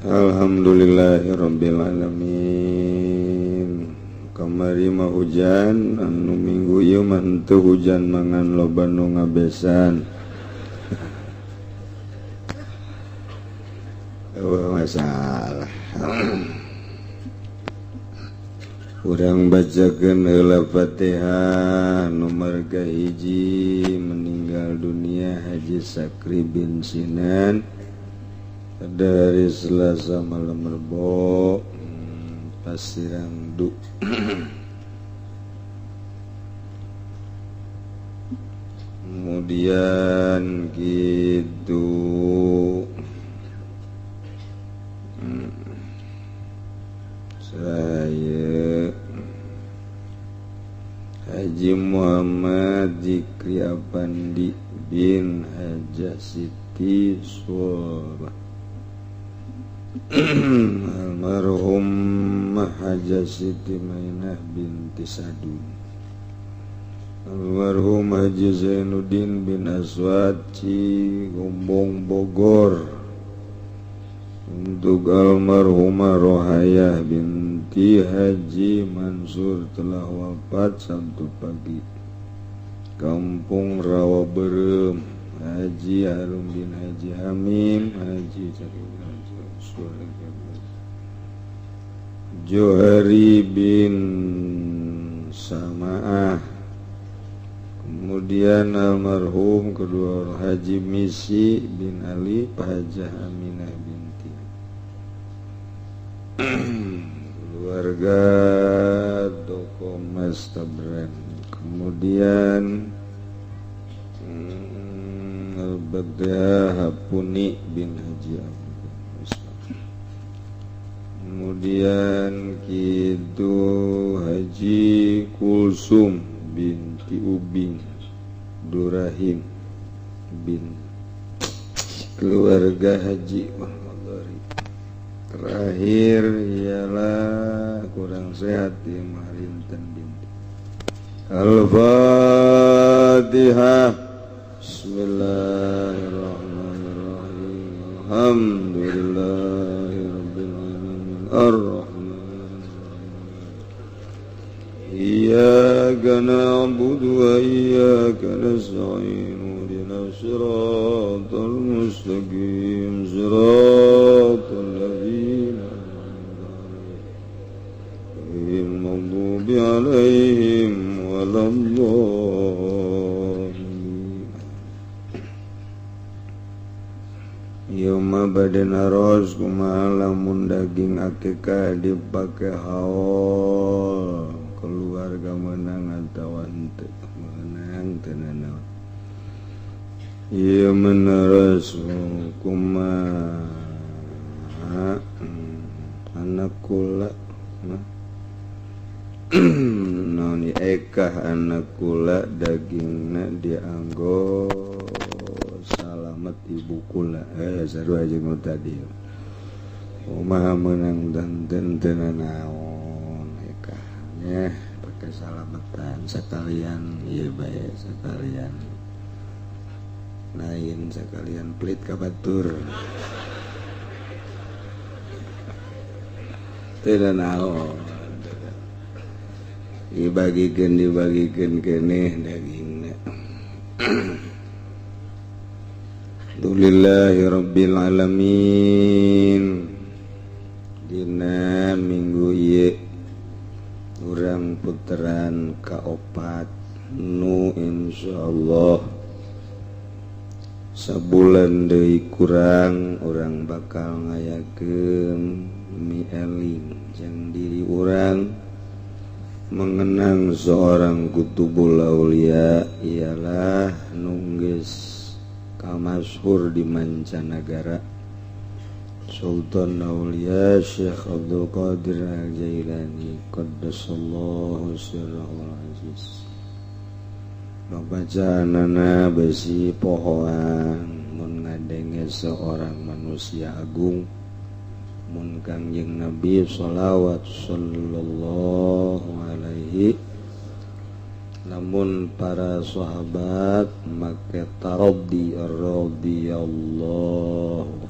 Alhamdulillahirabbil alamin. Kamari mah hujan, anu minggu ieu mah henteu hujan mangan loba nu ngabesan. Eueuh masalah. Urang bacakeun heula Fatihah nomor kahiji meninggal dunia Haji Sakri bin Sinan dari Selasa malam Rebo Pasirangdu. Kemudian gitu saya Haji Muhammad Zikri Apandi bin Hajah Siti binti Sulbah. Almarhum Haja Siti Mainah binti Sadun. Almarhum Haji Zainuddin bin Aswad Cigombong Bogor. Untuk almarhumah Rohayah binti Haji Mansur telah wafat Sabtu pagi, Kampung Rawa Berem. Haji Harum bin Haji Hamim, Haji Johari bin Samaah. Kemudian almarhum kedua Haji Misi bin Ali, Hajah Aminah binti. Keluarga Toko Mas Tabran. Kemudian Al-Baghdad Hapuni bin Haji Abu. Kemudian Kidu Haji Kulsum binti Ubing Durahim bin keluarga Haji Muhammad Dhari. Terakhir ialah kurang sehat di Marinten binti. Al-Fatihah. Bismillahirrahmanirrahim. Alhamdulillahirabbil alamin. Arrahmanirrahim. Iyyaka na'budu wa iyyaka nasta'in. Ihdinas siratal mustaqim. Siratal ladzina an'amta 'alaihim ghairil maghdubi 'alaihim waladdallin. Yoma bade naros kumaha lamun daging akikah dipake haul keluarga menang atawa henteu menang teu nanaon. Ieu menaros kumaha anak kula naon ekah anak kula dagingna dianggo salamet ibu kula sarua jeung nu tadi. Kumaha meunang danten teu nanaon ekah nya pake salametan sakalian ieu bae sakalian lain sekalian pelit ka batur teu nanaon dibagikeun dibagikeun keneh dagingna. Alhamdulillahi rabbil alamin. Dina minggu ieu urang puteran kaopat nu insyaallah sabulan deui kurang urang bakal ngayakeun mieling jeung diri urang mengenang seorang kutubul aulia ialah nunggeus kamasyhur di mancanagara Sultan Aulia Syekh Abdul Qadir Al-Jailani qaddasallahu sirrahul aziz. Babacaanana besi pohoan mun ngadenge seorang manusia agung mun Kangjeng Nabi sholawat sallallahu alaihi namun para sahabat make taraddi radhiyallahu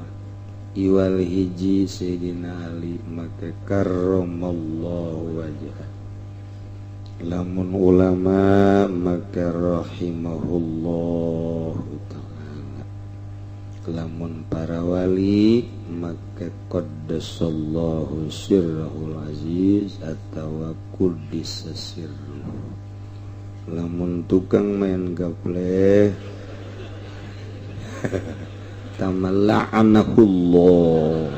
iwal hiji Sayyidina Ali make karramallahu wajhah lamun ulama make rahimahullahu ta'ala lamun para wali make qaddasallahu sirrahul aziz atawa quddisa sirruh lamun tukang main gaple tamala'anahullah.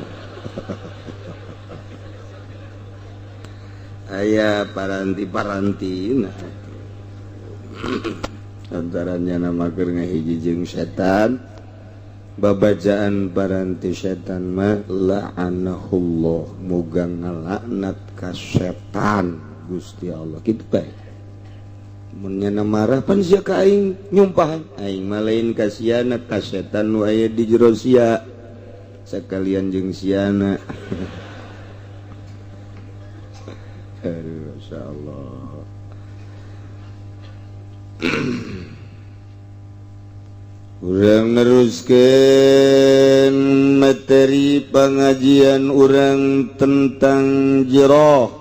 Aya paranti-paranti nah antaranya nama keur ngahiji jeung setan babacaan paranti setan mah la'anahullah muga ngalaknat ka setan Gusti Allah kitu bae. Mun nyana marah pan sia ka aing nyumpahan, aing mah lain ka siana, ka setan nu aya di jero sia sakalian jeung siana. Aduh, masyaallah. Urang neruskeun materi pengajian urang tentang jiroh.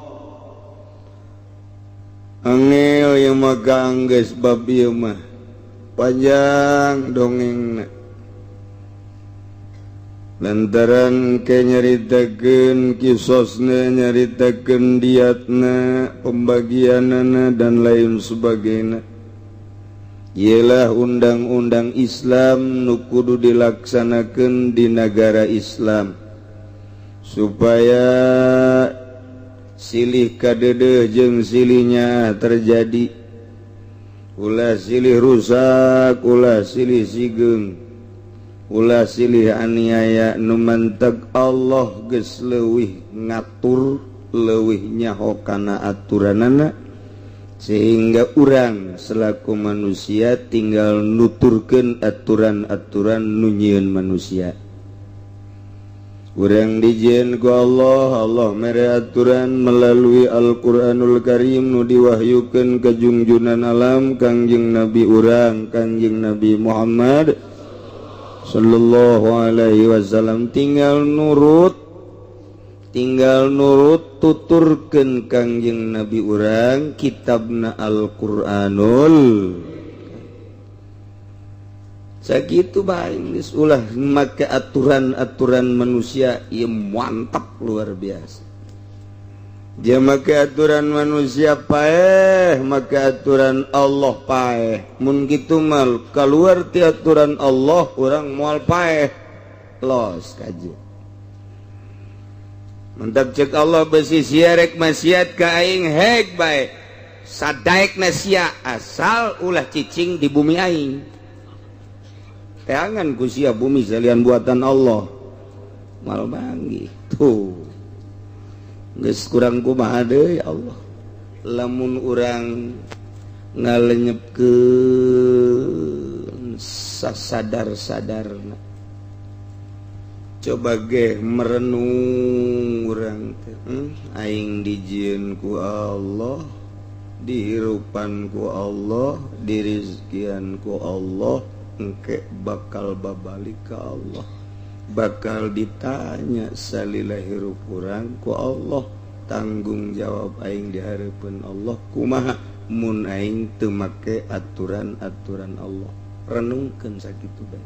Angel yang mah geus bab ieu mah panjang dongengna. Lantaran ke nyaritakeun kisosna, nyaritakeun diatna, pembagianana dan lain sebagainya. Ialah undang-undang Islam nu kudu dilaksanakeun di negara Islam supaya silih kadedeh jeung silihnya terjadi, ulah silih rusak, ulah silih sigeung, ulah silih aniaya. Nu manteg Allah geus leuwih ngatur, leuwih nyaho kana aturanana, sehingga urang selaku manusia tinggal nuturkeun aturan-aturan nu nyieun manusia. Urang dijieun ku Allah, Allah mere aturan melalui Al-Qur'anul Karim nu diwahyukeun ka jungjunan alam Kangjeng Nabi urang, Kangjeng Nabi Muhammad sallallahu alaihi wasallam. Tinggal nurut, tinggal nurut tuturkeun Kangjeng Nabi urang kitabna Al-Qur'anul. Sakitu bae geus, ulah make aturan-aturan manusia ieu mantap luar biasa. Dia make aturan manusia paeh, make aturan Allah paeh. Mun kitu mah keluar ti aturan Allah urang moal paeh. Los kaji. Mantap cek Allah besi sia rek maksiat ka aing heg bae. Sadaekna sia asal ulah cicing di bumi aing. Teangan ku sia bumi salian buatan Allah. Mal banggi tuh. Geus kurang kumaha deui ya Allah. Lamun urang ngalenyepkeun sasadar-sadarna. Coba ge merenung urang teh, aing dijieun ku Allah, dihirupan ku Allah, dirizkian ku Allah, engke bakal babalik ka Allah, bakal ditanya salila hirup urang ku Allah, tanggung jawab aing di hareupeun Allah kumaha mun aing teu make aturan-aturan Allah. Renungkeun sakitu bae,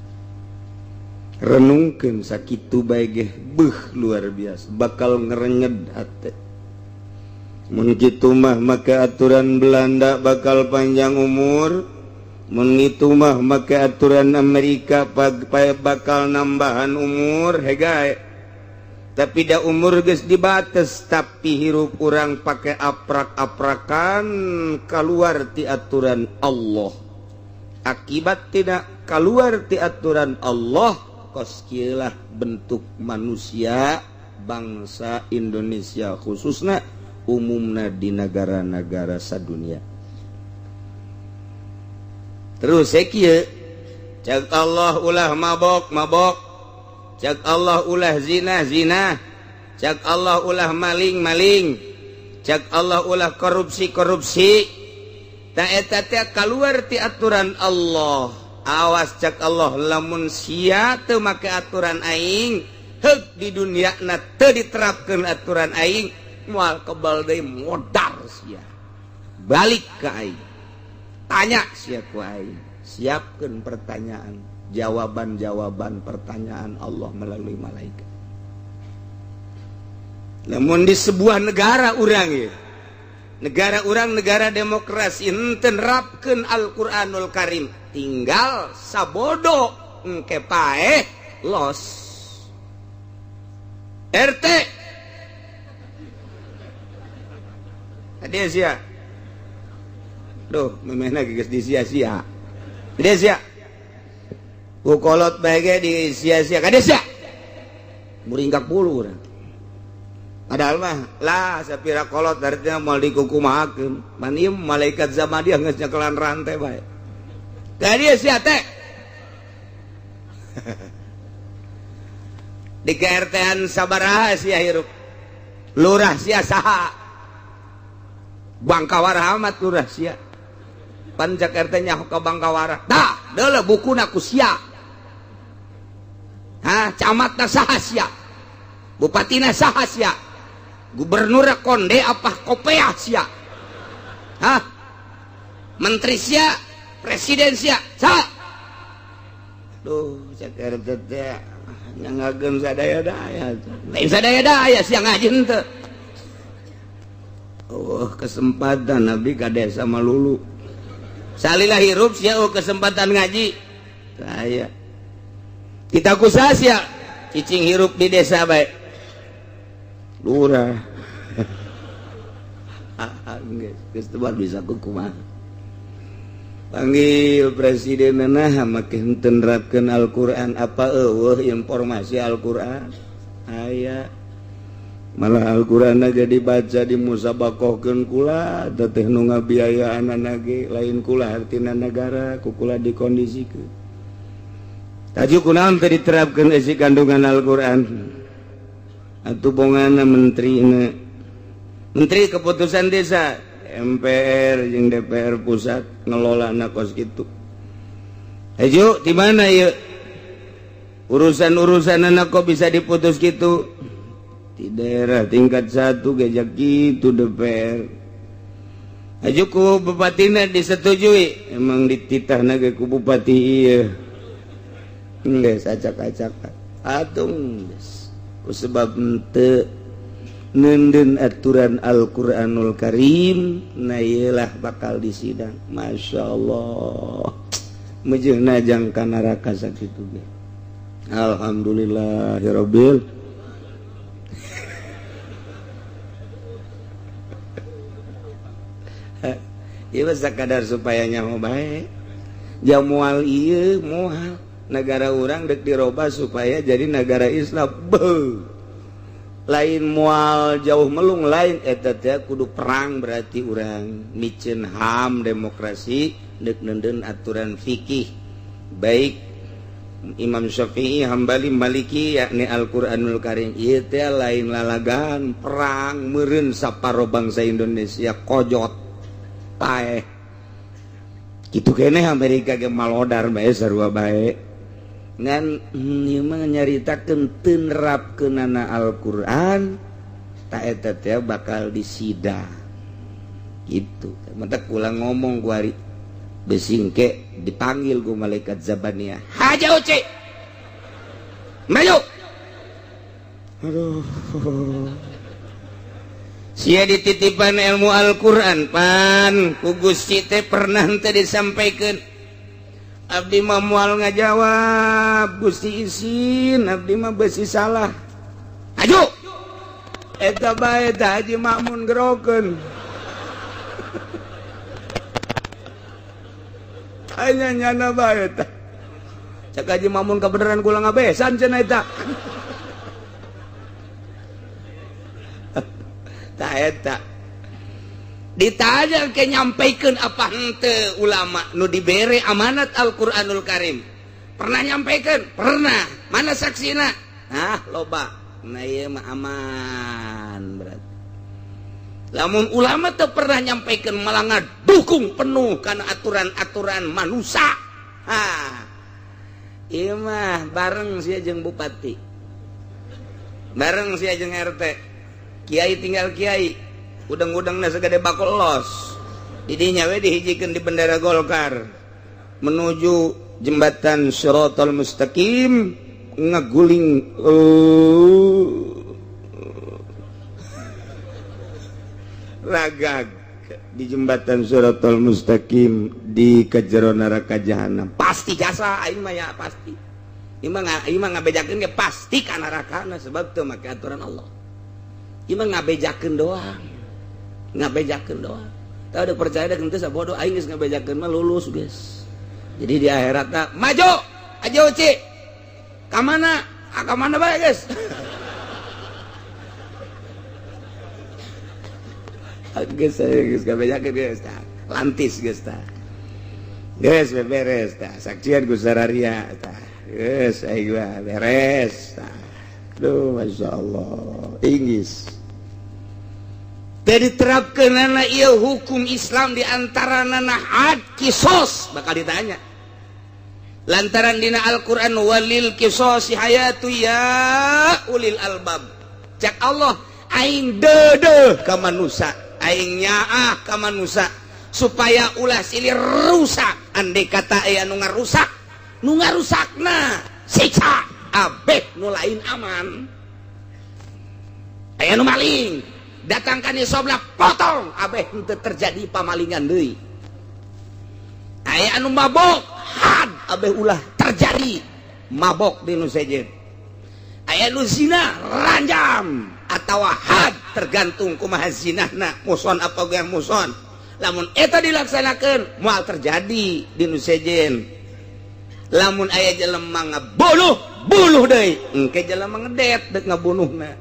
renungkeun sakitu bae ge beuh luar biasa, bakal ngerenyed hate. Mun kitu mah make aturan Belanda bakal panjang umur, mun kitu mah make aturan Amerika bakal nambahan umur hegae. Tapi da umur geus dibates, tapi hirup urang pake aprak-aprakan keluar ti aturan Allah. Akibat tidak keluar ti aturan Allah, kos kieulah bentuk manusia bangsa Indonesia khususna umumna di negara-negara sadunia. Terus kieu cek Allah ulah mabok mabok, cek Allah ulah zina zina, cek Allah ulah maling maling, cek Allah ulah korupsi korupsi. Ta eta teh keluar ti aturan Allah. Awas cek Allah lamun sia teu make aturan aing, heuk di dunia na teu diterapkeun aturan aing, moal kebal deui modar sia. Balik ka aing. Tanya sia ku aing. Siapkeun pertanyaan, jawaban-jawaban pertanyaan Allah melalui malaikat. Namun di sebuah negara urang ya, negara urang negara demokrasi henteu nerapkeun Al-Qur'anul Karim, tinggal sabodo engke paeh los. RT Hadiah sia. Duh, memehna geus disia-sia. Hadiah sia. Ku kolot bae ge disia-sia. Hadiah sia. Muringkak bulu urang. Padahal mah lah sapira kolot artinya moal dikukumahakeun. Man ieu malaikat zamaniyah geus nyekelan rantai bae. Tadi sia teh. Di KRT-an sabaraha sia hirup. Lurah sia saha? Bangkawara amat lurah sia. Pan cak RT nyaho ka Bangkawara. Tah, deuleu bukuna ku sia. Hah, camatna saha sia? Bupatina saha sia? Gubernur konde apa kopeah sia? Hah? Menteri sia, presiden sia, saha? Duh, cak RT teh ngagem sadaya-daya. Lain sadaya-daya sia ngaji henteu. Oh, kesempatan Nabi ka desa malulu. Salila hirup sia oh kesempatan ngaji. Saya. Kita kusaha sia cicing hirup di desa bae. Lurah. Geus teu bisa kumaha. Panggil presiden nah make henteu nerapkeun Al-Qur'an apa eueuh informasi Al-Qur'an. Aya. Malah Al-Qur'an ge dibaca di musabakohkeun kula teh nu ngabiayaanana ge lain kula hartina negara ku kula dikondisikeun. Taju kunaon teu diterapkeun isi kandungan Al-Qur'an? Atuh bongana menterina. Menteri keputusan desa MPR jeung DPR pusat ngelola na kos kitu. Hejo di mana ieu? Urusan-urusan anak kok bisa diputus gitu? Di daerah tingkat 1 gejak gitu DPR. Aju ku bupatina disetujui, emang dititahna ge ku bupati ieu. Geus acak-acakan. Atung geus. Ku sebab henteu nenden aturan Al-Qur'anul Karim, na ieu lah bakal disidang. Masya Allah. Mejeuhna jang ka neraka sakitu ge. Alhamdulillahirabbil. Ieu mah sakadar supaya nyaho bae. Jamual ieu moal negara urang dek dirobah supaya jadi negara Islam. Beuh. Lain mual jauh melung lain eta teh kudu perang berarti urang miceun HAM demokrasi deuk neundeun aturan fikih baik Imam Syafi'i, Hambali, Maliki yakni Al-Qur'anul Karim ieu teh lain lalagan perang meureun saparo bangsa Indonesia kojot paeh kitu keneh Amerika ge malodar bae sarua bae ngan ieu mah nyaritakeun teu nerapkeunana Al-Qur'an ta eta teh bakal disidang gitu. Mentak ulang ngomong ku ari besingke dipanggil ku malaikat Zabaniyah. Haja uci. Maju. Aduh. Sia dititipan ilmu Al-Qur'an pan ku Gusti teh pernah teh disampaikeun. Abdi mah moal ngajawab Gusti isin abdi mah besi salah. Aju. Eta bae tah Haji Makmun gerokeun. Anya nyana bae tah. Cak Haji Makmun kabeneran kula ngabesan cenah eta. Tah eta. Ditanya ke nyampaikan apa henteu ulama nu dibere amanat Al-Qur'anul Karim. Pernah nyampaikan? Pernah. Mana saksina? Nah, loba. Nah ieu mah aman berarti. Lamun ulama teu pernah nyampaikan malah ngadukung penuh kana aturan-aturan manusia. Ha. Ieu mah bareng sia jeung bupati. Bareng sia jeung RT. Kiai tinggal kiai. Udang-udangna segede bakul los. Didinya we dihijikeun di bendera Golkar menuju jembatan Shiratal Mustaqim ngeguling ragag di jembatan Shiratal Mustaqim di kejero neraka jahanam. Pasti jasa aing mah ya pasti. Ieu mah ngabejakeun ge pasti ka nerakana sebab teu make aturan Allah. Ieu mah ngabejakeun doang. Ngabejakeun doang. Tah udah percaya deh henteu sabodo aing geus ngabejakeun mah lulus geus. Jadi di akhirat tah maju aja uci. Ka mana? Ah ka mana bae geus. Geus geus gabejakeun geus tah. Lantis geus tah. Geus beres tah. Saksian ku sararia tah. Geus aing mah beres tah. Duh, Masya Allah. Inggris. Teu diterapkeunana ieu hukum Islam di antara nana had kisos bakal ditanya. Lantaran dina Al-Qur'an walil kisosi hayatu ya ulil albab. Cak Allah aing deudeuh ka manusia, aing nyaah ka manusia supaya ulah silih rusak. Andai kata aya nu ngarusak, nu ngarusakna siksa abeh nu lain aman. Aya nu maling, datangkan sobla potong abeh henteu terjadi pamalingan deui. Aya anu mabok, had abeh ulah terjadi mabok di nu sejen. Aya nu zina ranjam atawa had tergantung kumaha zinahna, muson apa ge muson. Lamun eta dilaksanakeun moal terjadi di nu sejen. Lamun aya jelema ngabunuh, bunuh deui. Engke jelema ngedet deuk ngabunuhna.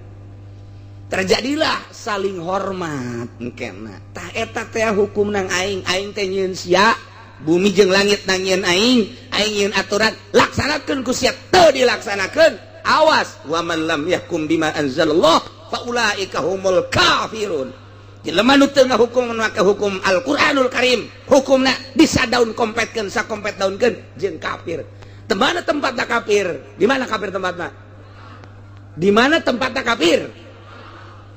Terjadilah saling hormat engkena. Tah eta teh hukum nang aing, aing teh nyieun sia, bumi jeung langit nang nyieun aing, aing nyieun aturan, laksanakeun ku sia teu dilaksanakeun. Awas wa man lam yahkum bima anzalallah faulaika humul kafirun. Jelema nu teu ngahukum make hukum Al-Qur'anul Karim, hukumna disadaun kompetkeun sakompet daunkeun jeung kafir. Di mana tempatna kafir? Di mana kafir tempatna? Di mana tempatna kafir?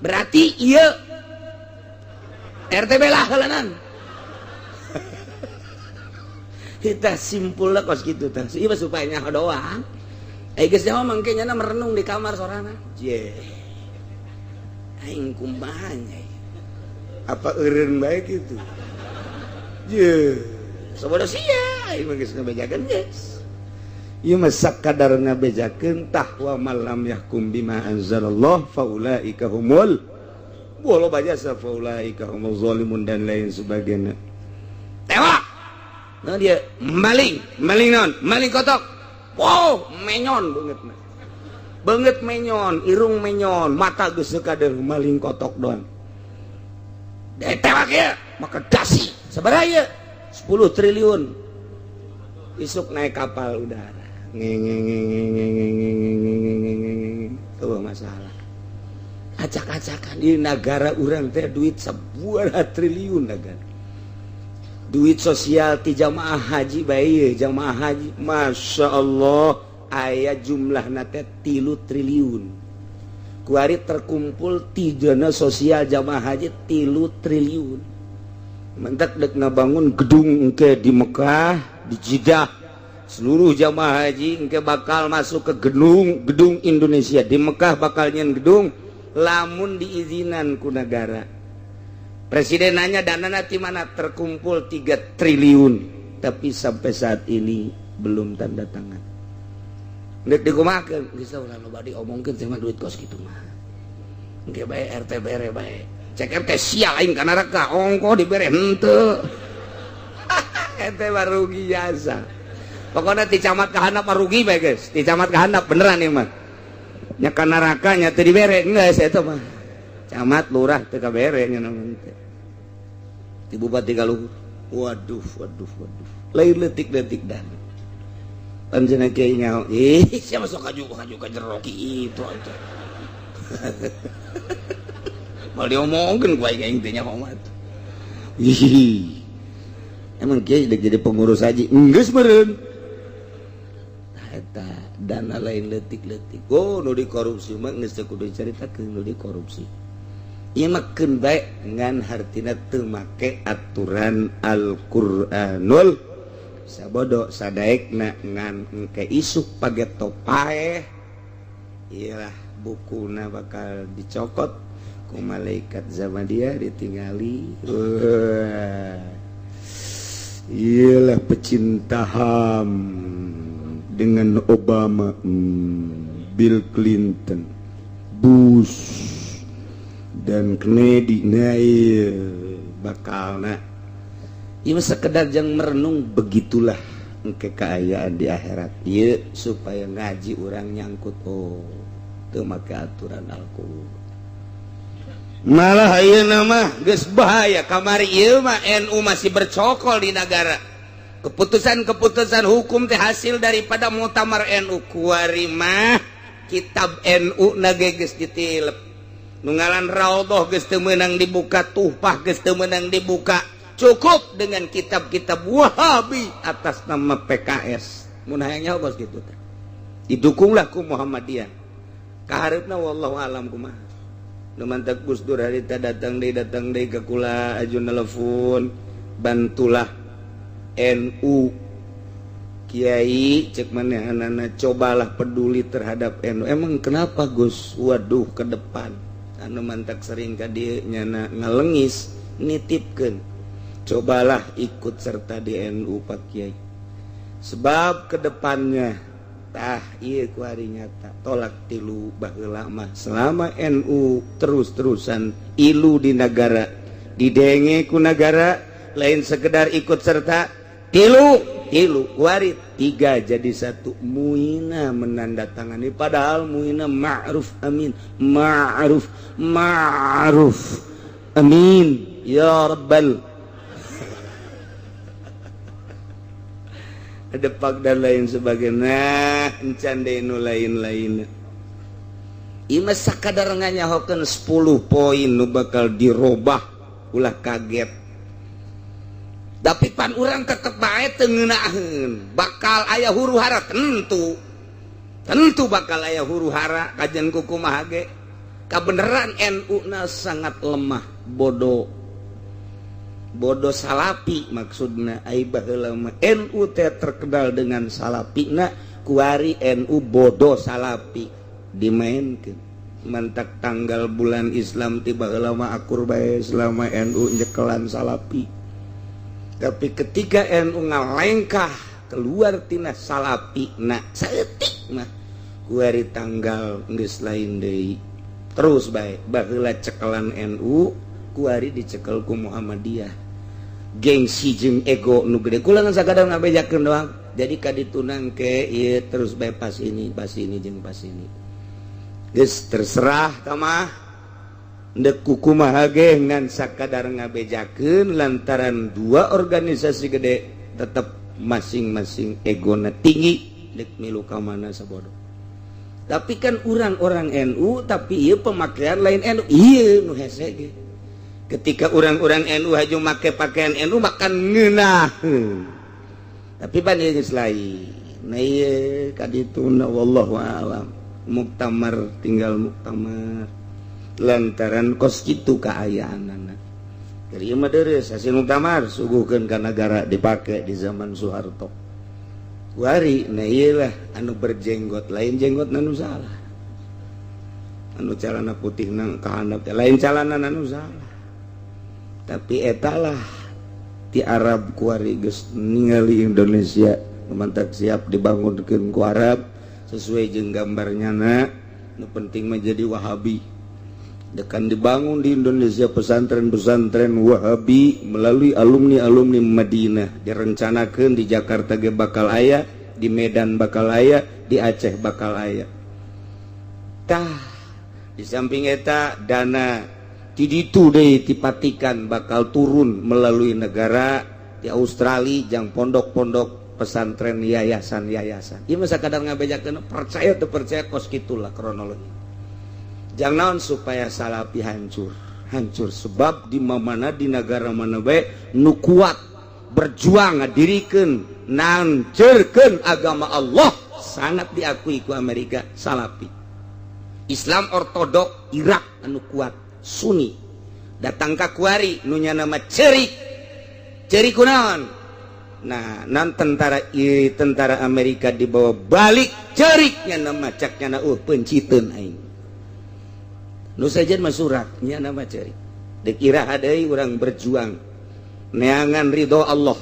Berarti ieu RTB lah heulanan. Kita simpul lah kos gitu tah. Ieu mah supaya nyaho doang. Eh geus nyaho mangke nyana merenung di kamar sorangan. Je. Aing kumaha nya? Apa eureun bae kitu? Je. Sabodo sia aing mah geus ngabejakeun geus. Ieu mah sakadar ngabejakeun tah wa man lam yahkum bima anzalallah faulaika humul walau bajasa faulaika humul zalimun dan lain sebagainya. Tewak. Nah dia maling, maling non, maling kotok. Wow, menyon banget. Banget menyon, irung menyon, mata geus kader maling kotok doang. Dia tewak ya, maka dasi. Sabaraha ieu? 10 triliun. Isuk naik kapal udara. Tuh masalah. Acak-acakan di negara urang teh duit sebuah triliun negara. Duit sosial ti jamaah haji bae jamaah haji Masya Allah aya jumlahna teh 3 triliun. Kuari terkumpul ti dana sosial jamaah haji 3 triliun. Mentak dek ngabangun gedung engke di Mekah, di Jeddah. Seluruh jamaah haji engke bakal masuk ke gedung gedung Indonesia di Mekah bakal nyen gedung lamun diizinan ku negara. Presiden nanya dana nanti mana terkumpul 3 triliun tapi sampai saat ini belum tanda tangan. Dek dikumakeun geus ulah loba diomongkeun teh mah duit kos kitu mah. Engke bae RT bere bae. Cek RT sia aing ka neraka ongko dibere henteu. Ente mah rugi jasa. Pokoknya ti camat ka handap mah rugi bae geus. Ti camat ka handap beneran ieu mah. Nya ka neraka nya teu dibere geus eta mah. Camat lurah teu kabere nya naon teh. Ti bupati ka luhur. Waduh, waduh, waduh. Lain leutik-leutik dan. Panjenengan kiai nyaho, ih siapa sok kaju ka jero kitu atuh. Mal diomongkeun ku aing aing teh nyaho mah atuh. Ih. Emang kiai dek jadi pengurus haji? Geus meureun. Tah eta dana lain leutik-leutik. Oh, nu dikorupsi mah geus teu kudu dicaritakeun nu dikorupsi. Ieu mah keun bae ngan hartina teu make aturan Al-Qur'anul sabodo sadaekna ngan engke isuk pageto paeh. Iyalah bukuna bakal dicokot ku malaikat zaman dia ditingali. Wah. Iyalah pecinta HAM dengan Obama, Bill Clinton, Bush, dan Kennedy. Nah, iya, bakal nah. Ieu sekedar jang merenung begitulah engke keayaan di akhirat. Ieu supaya ngaji orang nyangkut oh teu make aturan Al-Qur'an. Malah ayeuna mah geus bahaya. Kamari ieu mah NU masih bercokol di negara. Keputusan-keputusan hukum teh hasil daripada Muktamar NU. Kuari mah kitab NU na ge geus ditilep. Nu ngaran Raudhah geus teu meunang dibuka, Tuhfah geus teu meunang dibuka. Cukup dengan kitab-kitab Wahabi atas nama PKS. Mun hayang nyaho bos gitu teh. Didukunglah ku Muhammadiyah. Kahareupna wallahu alam kumaha. Nu mantak Gus Dur harita datang deui ke kula, aju nelfon, "Bantulah NU, Kiai," cek manehanana, "cobalah peduli terhadap NU." "Emang kenapa, Gus?" "Waduh, ke depan anu mantak sering ka dieu nyana ngalengis nitipkeun, cobalah ikut serta di NU, Pak Kiai, sebab kedepannya." Tah, ieu kuari nyata talak tilu. Baheula mah selama NU terus-terusan ilu di negara, didenge ku negara, lain sekedar ikut serta. Tilu tilu, kuari tiga jadi satu. Muina menandatangani, padahal Muina Ma'ruf Amin, Ma'ruf Ma'ruf Amin ya Rabbal depak dan lain sebagainya. Nah, encan deui nu lain-lain. Ieu mah sakadar nganyahokeun 10 poin nu bakal dirobah. Ulah kaget, tapi pan urang tetep bae teu ngeunaheun bakal aya huru hara. Tentu tentu bakal aya huru hara. Kajian kumaha ge kabeneran NU na sangat lemah, bodoh bodoh salapi. Maksudna ai baheula mah NU teh terkenal dengan salapina, kuari NU bodoh salapi dimainkeun. Mantak tanggal bulan Islam ti baheula mah akur bae selama NU nyekelan salapi. Tapi ketika NU ngalengkah keluar tina salapi na saeutik mah, kuari tanggal geus lain deui. Terus bae baheula cekelan NU, kuari dicekel ku Muhammadiyah. Gengsi jeung ego nu gede. Kula ngan sakadar ngabejakeun doang. Jadi kaditu ke ieu terus bae pas ini, pas ini jeung pas ini geus terserah ka mah ndek kukumaha ge, ngan sakadar ngabejakeun lantaran dua organisasi gede tetep masing-masing egona tinggi, dek milu ka mana sabodo. Tapi kan orang-orang NU, tapi ieu pemakaian lain NU, ieu nu hese ge. Ketika orang-orang NU haju make pakaian NU makan ngeunaheun, tapi pan ieu geus lain. Nah, ieu kadituna wallahu alam. Muktamar tinggal muktamar lantaran kos kitu kaayaanana. Jadi ieu mah deureuh hasil muktamar suguhkeun ka negara, dipake di zaman Soeharto kuari. Nah, ieu lah anu berjenggot, lain jenggot anu salah, anu calana putih nang kahandap teh lain calana anu salah, tapi etalah di Arab kuari geus ningali Indonesia mantak siap dibangunkeun ku Arab sesuai jeung gambarnya. Na nu penting menjadi Wahabi, dekan dibangun di Indonesia pesantren-pesantren Wahabi melalui alumni-alumni Madinah. Direncanakan di Jakarta ge bakal aya, di Medan bakal aya, di Aceh bakal aya. Tah, di samping eta dana ti ditu deui dipatikan bakal turun melalui negara di Australia jang pondok-pondok pesantren, yayasan-yayasan. Ieu mah sakadar ngabejakeun, percaya teu percaya, kos kitulah kronologi. Jangan naon supaya salapi hancur hancur, sebab di mana, di negara mana bae nu kuat berjuang ngadirikeun, nancerkeun agama Allah sangat diakui ku Amerika. Salapi Islam ortodok Irak anu kuat Sunni datang ka kuari nu nama cerik cerik kunaon. Nah, nan tentara i, tentara Amerika dibawa balik ceriknya nama caknya na penciteun aing nu sajen mah suratnya nama cerik. Dikira deui urang berjuang neangan ridho Allah.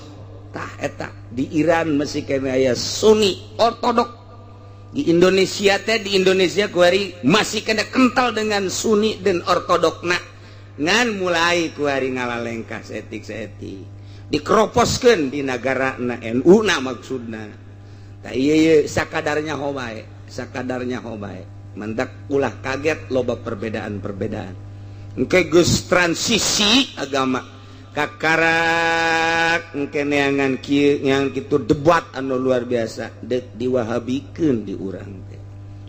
Tah, eta di Iran masih kene aya Sunni ortodok. Di Indonesia teh, di Indonesia kuari masih kena kental dengan Sunni dan ortodok. Nah, ngan mulai kuari ngalalengkah setik setik dikeroposkeun di negara na NU na maksudna. Tah, ieu ieu sakadarnya ho bae, sakadarnya ho bae. Mantak ulah kaget loba perbedaan-perbedaan. Engke geus transisi agama kakarak engke neangan kieu neangan kitu, debat anu luar biasa dek diwahabikeun di urang teh.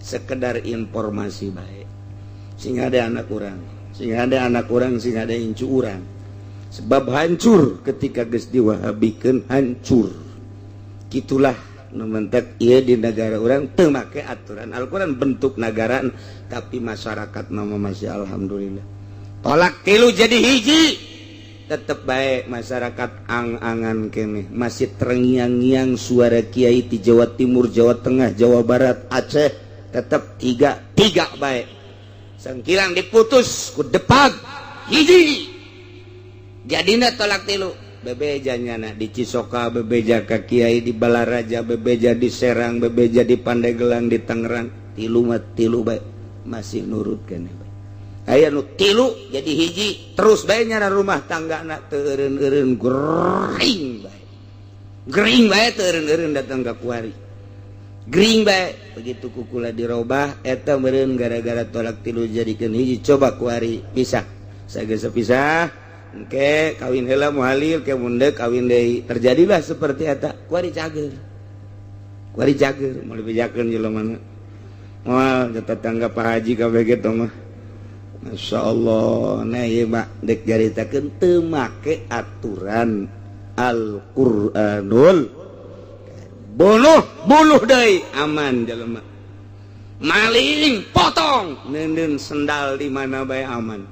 Sekedar informasi baik, sing ada anak urang, sing ada anak urang, sing ada incu urang. Sebab hancur ketika geus diwahabikeun, hancur. Gitulah nu mentek ieu di negara urang teu make aturan Al-Qur'an bentuk negara, tapi masyarakat nama masih alhamdulillah. Talak tilu jadi hiji tetep baik, masyarakat ang-angan kene masih terngiang-ngiang suara kiai di Jawa Timur, Jawa Tengah, Jawa Barat, Aceh, tetep tiga tiga baik. Sangkilang diputus ku depag hiji, jadina talak tilu. Bebeja nyana di Cisoka, bebeja ka kiai di Balaraja, bebeja di Serang, bebeja di Pandeglang, di Tangerang, tilu mah tilu bae, masih nurut kene bae. Aya nu tilu jadi hiji terus bae nyana, rumah tangga na teu eureun-eureun, gering bae, gering bae, teu eureun-eureun datang ka kuari, gering bae. Begitu kukula dirobah eta meureun gara-gara talak tilu jadikeun hiji. Coba kuari pisah sageus pisah, engke kawin heula muhalil ke munde kawin deui, terjadilah seperti eta. Kuari cager, kuari cager, moal dibejakeun jelema mana, moal tetangga Pak Haji kabeh gitu mah. Masya Allah. Nah, ieu mah dek caritakeun teu make aturan Al-Qur'anul. Bunuh, bunuh deui, aman jelema. Maling potong, neundeun sendal di mana bae aman,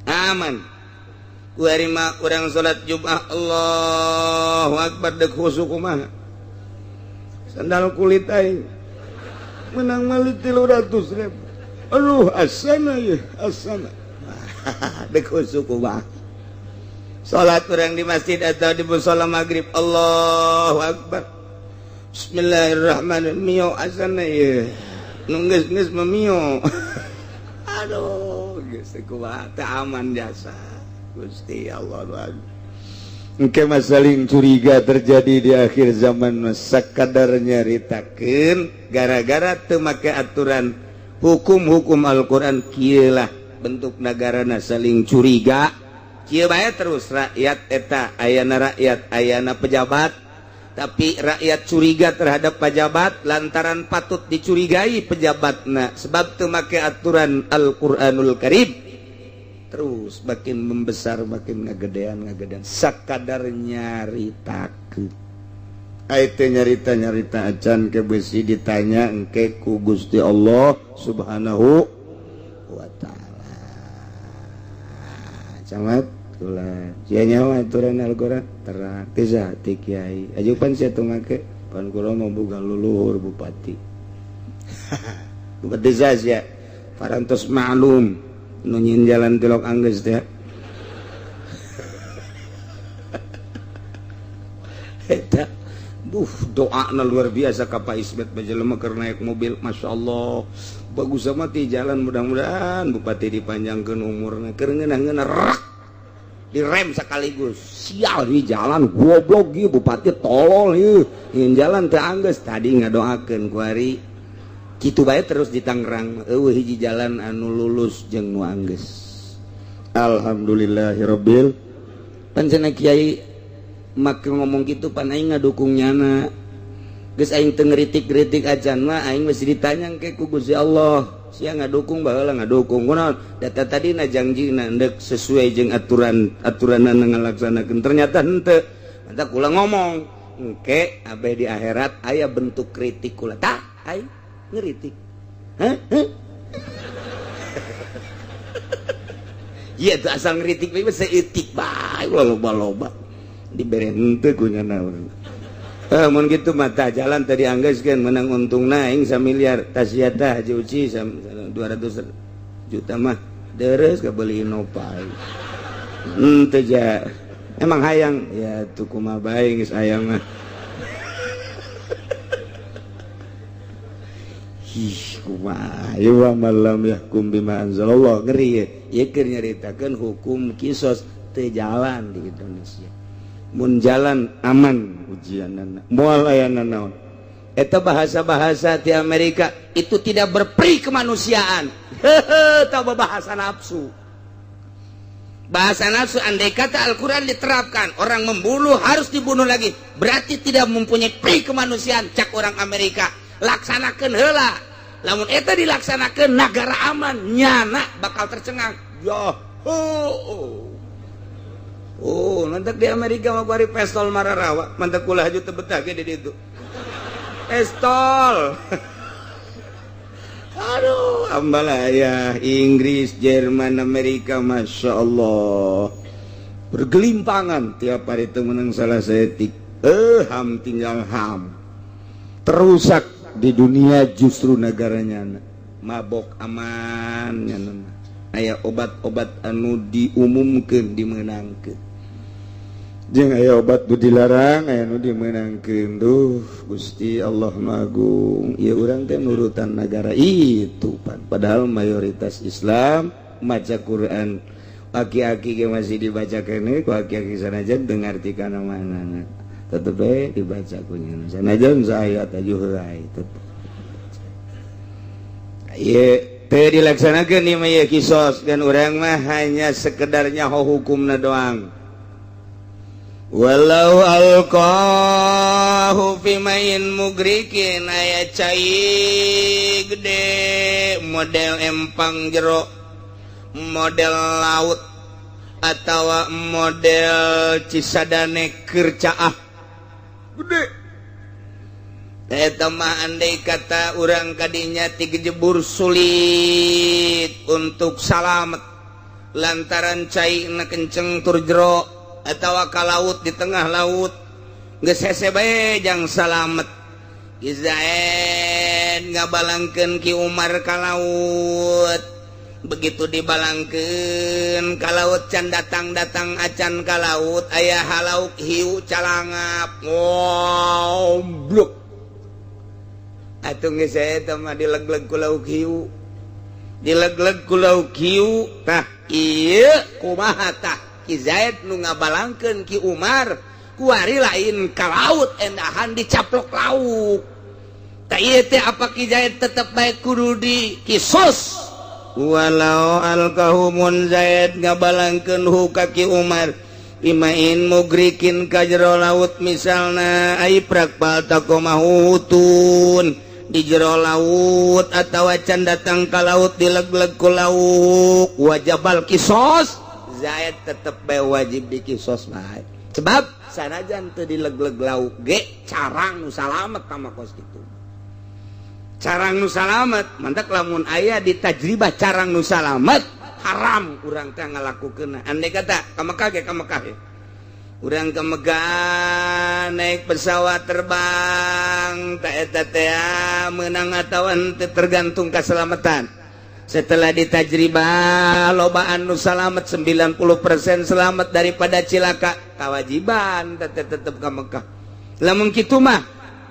aman. Kuari mah urang salat Jumat, Allahu Akbar, dek khusuk kumaha? Sandal kulit aing menang meuli 300 ribu. Aduh, asana ya, asana dek khusuk kumaha? Salat urang di masjid atau di musola maghrib, Allahu Akbar, Bismillahirrahmanirrahim, mio asana ya, nu geus geus mah mio. Aduh, geus kumaha teh aman jasa Gusti Allah. Engke mah saling curiga terjadi di akhir zaman. Sakadar nyaritakeun gara-gara teu make aturan hukum-hukum Al-Qur'an, kieu lah bentuk negarana, saling curiga kieu bae terus rakyat eta. Ayana rakyat, ayana pejabat, tapi rakyat curiga terhadap pejabat lantaran patut dicurigai pejabatna sebab teu make aturan Al-Qur'anul Karim. Terus makin membesar, makin ngagedean ngagedean. Sakadar nyaritakeun teh, nyarita nyarita acan ke besi ditanya engke ku Gusti Allah Subhanahu wa Ta'ala. Camat kula sia nyawa aturan Al-Qur'an terang teu ti kiai ajupan sia teu make? Pan kula mah boga luluhur bupati. Bupati sia parantos maklum nu nyieun jalan Tilok anggeus teh eta. Duh, doa luar biasa ka Pak Ismet. Jelema keur naik mobil, Masya Allah, bagus sama ti jalan, mudah-mudahan bupati dipanjangkeun umurna. Keur ngeunah-ngeunah rak direm sekaligus. Sial di jalan, goblok ieu bupati, tolol ieu, nyieun jalan teu anggeus, tadi ngadoakeun. Kuari kitu bae terus di Tangerang, euweuh hiji jalan anu lulus jeung nu anggeus. Alhamdulillahirabbil pancena kiai make ngomong gitu, pan aing ngadukung nyana. Geus aing teu ngeritik-kritik acan mah aing masih ditanya ke ku Gusti Allah, sia ngadukung baheula, ngadukung kunaon? Data tadi na jangjina endek sesuai jeung aturan aturanana ngalaksanakeun, ternyata henteu. Mantap kula ngomong engke abeh di akhirat aya bentuk kritik kula. Tah, aing ngeritik. Hah? Hah? Iya tuh, asal ngeritik bae saeutik bae, loba-loba dibere henteu ku nyana. Eh, mun kitu mata jalan tadi anggeuskeun, menang untungna aing samiliar, tas sia tah Haji Uci 200 juta mah deres kabeli Innova. Henteu ja emang hayang ya tuh, kumaha bae geus hayang mah. Ih, kumaha ieu malam yahkum bima anzalallah, ngeri ya. Ieu keur nyaritakeun hukum kisos teu jalan di Indonesia. Mun jalan aman ujianana, moal aya nanaon. Eta bahasa-bahasa di Amerika itu tidak berperi kemanusiaan. Hehe, tah bahasa nafsu. Bahasa nafsu, andai kata Al-Quran diterapkan, orang membunuh harus dibunuh lagi, berarti tidak mempunyai pri kemanusiaan, cak orang Amerika. Laksanakan heula. Lamun eta dilaksanakan, negara aman. Nyana bakal tercengang ya. Oh, nanti di Amerika mah kuari pistol mararawa. Mantap, kula haju teu betah ge di ditu. Pistol. Aduh, ambalaya Inggris, Jerman, Amerika, Masya Allah. Bergelimpangan tiap hari itu menang salah saeutik. Eh, HAM tinggal HAM. Terusak di dunia justru negaranya mabok aman nya. Aya obat-obat anu diumumkan, dimenangkan. Jeung aya obat nu dilarang, aya nu dimenangkeun. Duh, Gusti Allah Magung. Ya, urang teh nurutan negara itu pan. Padahal mayoritas Islam maca Quran. Aki-aki ge masih dibaca keneh ku aki-aki, sanajan teu ngarti kana mana. Tetep we dibaca ku nya. Sanajan saayat aja heureuy tetep. Ieu teu dilaksanakeun ieu mah, ieu kisos dan urang mah hanya sekedar nyaho hukumna doang. Walau alqahu fi main mugrikin, aya cai gede model empang jero, model laut atau model Cisadane keur caah gede. Eta mah andai kata urang kadinya tigejebur, sulit untuk salamet lantaran cai na kenceng tur jero, atau ka laut, di tengah laut geus hese bae jang salamet. Ki Zaid ngabalangkeun Ki Umar ka laut. Begitu dibalangkeun ka laut, can datang-datang acan ka laut, aya halauk hiu calangap, wow, bluk atuh. Geus eta mah dilegleg ku lauk hiu, dilegleg ku lauk hiu. Tah, ieu kumaha tah Ki Zaid nu ngabalangkeun Ki Umar kuari lain ka laut, endahan dicaplok lauk? Tah, ieu teh apa Ki Zaid tetep bae kudu di kisos? Walau alqahu, mun Zaid ngabalangkeun hu ka Ki Umar fi main mugrikin ka jero laut, misalna ai prak faltaqomahu hutun di jero laut atau can datang ka laut dilegleg ku lauk, wajabal kisos. Zaid tetep bae wajib dikisos bae, sebab sanajan teu dilegleg lauk ge carang nu salamet tama kos kitu, carang nu salamet. Mantak lamun aya di tajribah carang nu salamet, haram urang teh ngalakukeun. Andai kata ka Mekah ge, ka Mekah ya. Urang ke Mekah naik pesawat terbang, tak eta teh menang atau henteu tergantung keselamatan. Setelah ditajribah lobaan nu salamet, 90% selamat daripada cilaka, kewajiban tetep tetep ke Mekah. Lamun kitu mah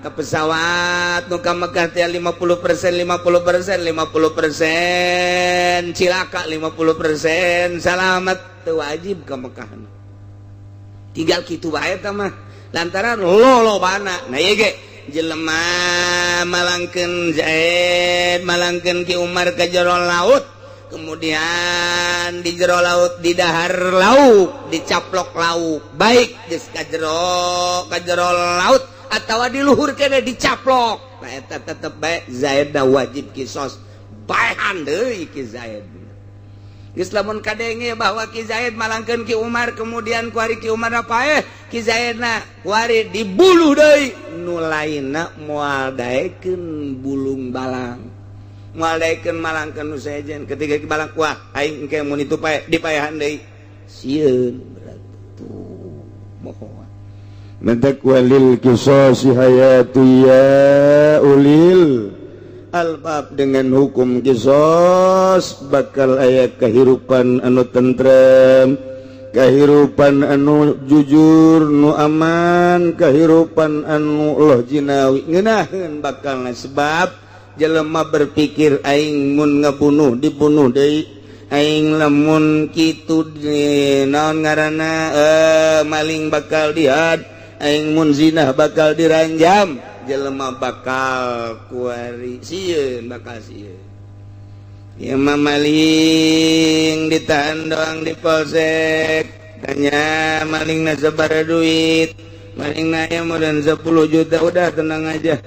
ke pesawat nu ka Mekah teh 50%, 50%, 50% cilaka, 50% selamat, teu wajib ke Mekah. Tinggal kitu bae tah mah lantaran lolobana. Nah, ieu ge jelema malangkeun, Zaid malangkeun Ki Umar ke jero laut, kemudian di jero laut di dahar lauk, dicaplok lauk, baik geus ka jero laut atawa di luhur kene dicaplok. Nah, eta tetep bae Zaid da wajib kisos, baehan deui Ki Zaid. Geus lamun kadenge bahwa Ki Zaid malangkeun Ki Umar, kemudian kuari Ki Umar apa Ki Zaidna kuari dibuluh deui, nu lainna moal daekeun bulung balang, moal daekeun malangkeun nu sejen. Ketika ki balang, wah, aing engke mun itu pae dipaehan deui, sieun berarti tuh moho. Mentek walil qisasi hayatu ya ulil albab. Dengan hukum kisos bakal aya kehidupan anu tentrem, kehidupan anu jujur, nu aman, kehidupan anu loh jinawi ngeunaheun bakal, sebab jelema berpikir aing mun ngabunuh dibunuh deui, aing lamun kitu di naon ngaranna, maling bakal dihad, aing mun zina bakal diranjam. Jelema bakal kuari sieun, bakal sieun. Ya mah maling ditahan doang di polsek. Tanya maling sabaraha duit, maling nanya modal 10 juta. Udah, tenang aja,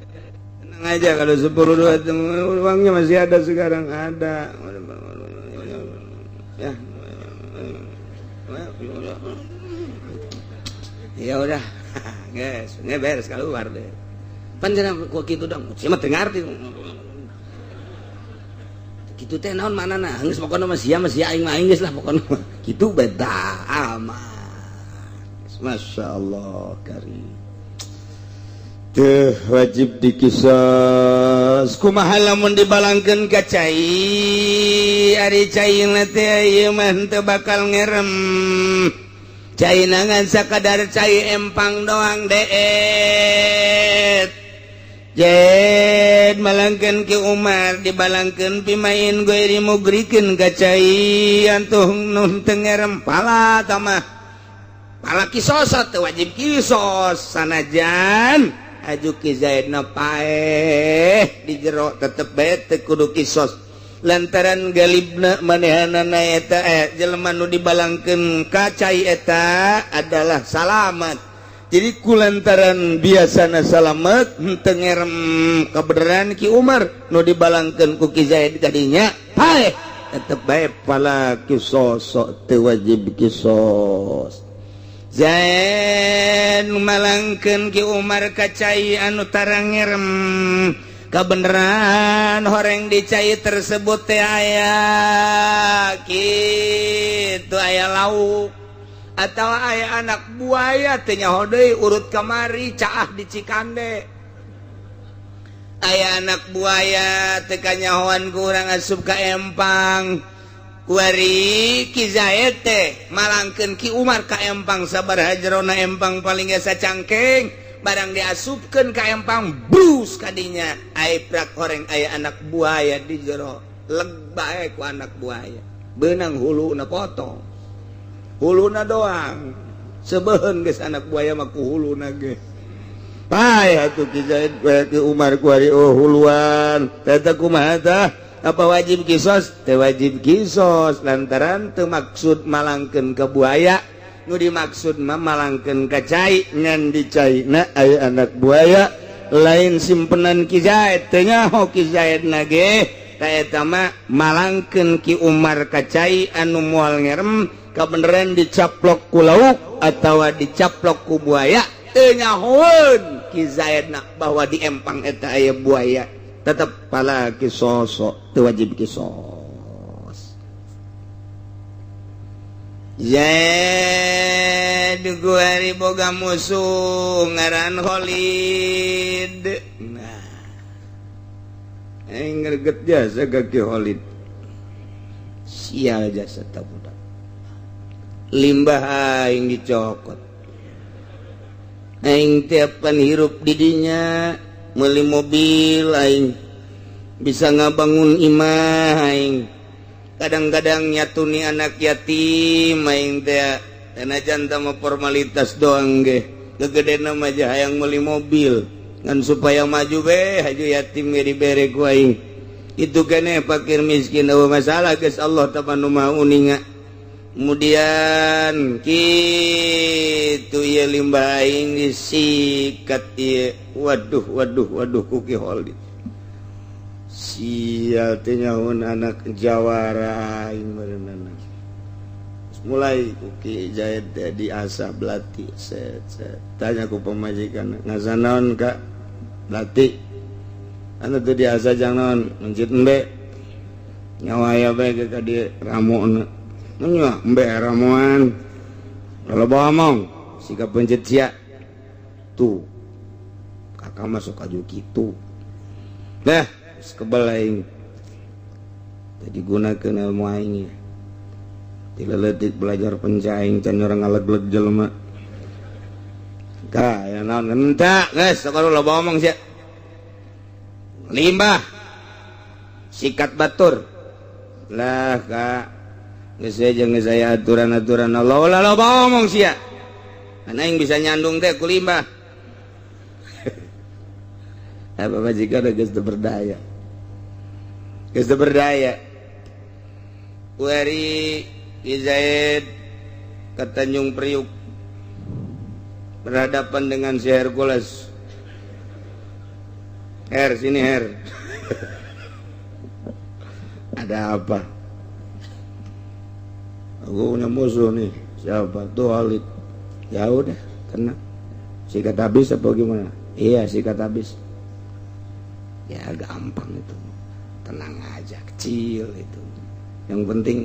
tenang aja. Kalau 10 duit, uangnya masih ada sekarang? Ada ya. Ya udah guys, ini beres, keluar deh. Panjenengan kok gitu dong sih mah teu ngarti kitu teh naon mana. Nah, geus, pokona mah sia mah sia, aing mah aing, geus lah, pokona mah kitu beda aman. Masya Allah karim. Teh wajib dikisos. Kumaha lamun dibalangkeun ka cai? Ari caina teh ieu mah teu bakal ngerem, caina ngan sakadar cai empang doang. Deet Jed malangkeun ke Umar, dibalangkeun pimain ghairi mugrikin ka cai antuh nu teu ngerem, pala tamah pala kisos, teu wajib kisos. Sanajan aju Ki Zaidna paeh di jero, tetep bae teu kudu kisos, lantaran galibna manehanana eta jelema nu dibalangkeun ka cai eta adalah salamat. Jadi kulantaran biasana salamet, henteu ngerem, kebenaran Ki Umar nu dibalangkeun ku Ki Zaid kadinya paeh, tetep bae pala kisos, teu wajib kisos. Zaid malangkeun Ki Umar ka cai anu tara ngerem, kebenaran horeng di cai tersebut teh aya kitu, aya lauk atau aya anak buaya, teu nyaho deui urut kamari caah di Cikande aya anak buaya, teu kanyahoan kurang asup ka empang. Kuari Ki Zaid teh malangkeun Ki Umar ka empang sabaraha jerona empang, paling ge sacangkeng. Barang diasupkeun ka empang, brus kadinya ai prak horeng aya anak buaya di jero. Leg bae ku anak buaya, beunang huluna, potong huluna doang, sebehen geus anak buaya mah ku huluna ge. Paeh atuh Ki Zaid, Ki Umar kuari. Oh, huluan eta kumaha tah? Apa wajib kisos? Teu wajib kisos, lantaran teu maksud malangkeun ke buaya, nu dimaksud mah malangkeun ka cai, ngan di caina aya anak buaya, lain simpenan Ki Zaid, teu nyaho Ki Zaid na ge. Ta eta mah malangkeun Ki Umar ka cai anu moal ngerem, kebeneran dicaplok ku lauk atawa dicaplok ku buaya, teu nyahoeun Ki Zaid na bahwa di empang eta aya buaya, tetep pala kisos, teu wajib kisos. Zaid guari boga musuh ngaran Khalid. Nah, aing greget jasa ka Ki Khalid, sial jasa ta budak. Limbah aing dicokot, aing tiapan hirup didinya, meuli mobil aing, bisa ngabangun imah aing, kadang-kadang nyatuni anak yatim aing teh. Najan mah formalitas doang ge, gegede mah hayang meuli mobil ngan supaya maju be, haju yatim ge dibere ku aing. Itu kene fakir miskin eueuh masalah geus, Allah tah nu Maha uninga. Kemudian kitu ieu limbah aing disikat ieu, waduh waduh waduh, ku Ki Khalid. Sial, teh nyahoan anak jawara aing meureunana. Mulai ku Ki Zaid teh diasah belati, set set. Tanya ku pamajikan, "Ngasah naon, Kak?" "Belati." "Anu teu diasah jang naon?" "Mencit embe." Nyawa aya bae ke ka dieu ramona. Nya embe ramuan. Kalau bawa omong, sikap pencet sia. Tuh. Kakak masuk aju kitu. Dah, kebal aing. Tadi gunakeun ilmu aing. Tidak letik belajar pencaing can orang ngalegleg jelema. Ka, ya naon henteu, geus sok loba omong sia. Limbah sikat batur. Lah, Kak, geus jeung saya aturan-aturan Allah lah, loba omong sia. Karena yang bisa nyandung teh ku limbah. Apa majikan geus teu berdaya. Geus teu berdaya. Kuari Ki Zaid ke Tanjung Priuk berhadapan dengan si Hercules. Her, sini Her. Ada apa? Aku punya musuh nih. Siapa? Tuh Khalid. Ya udah, kena. Sikat habis apa gimana? Iya, sikat habis. Ya gampang itu. Tenang aja, kecil itu. Yang penting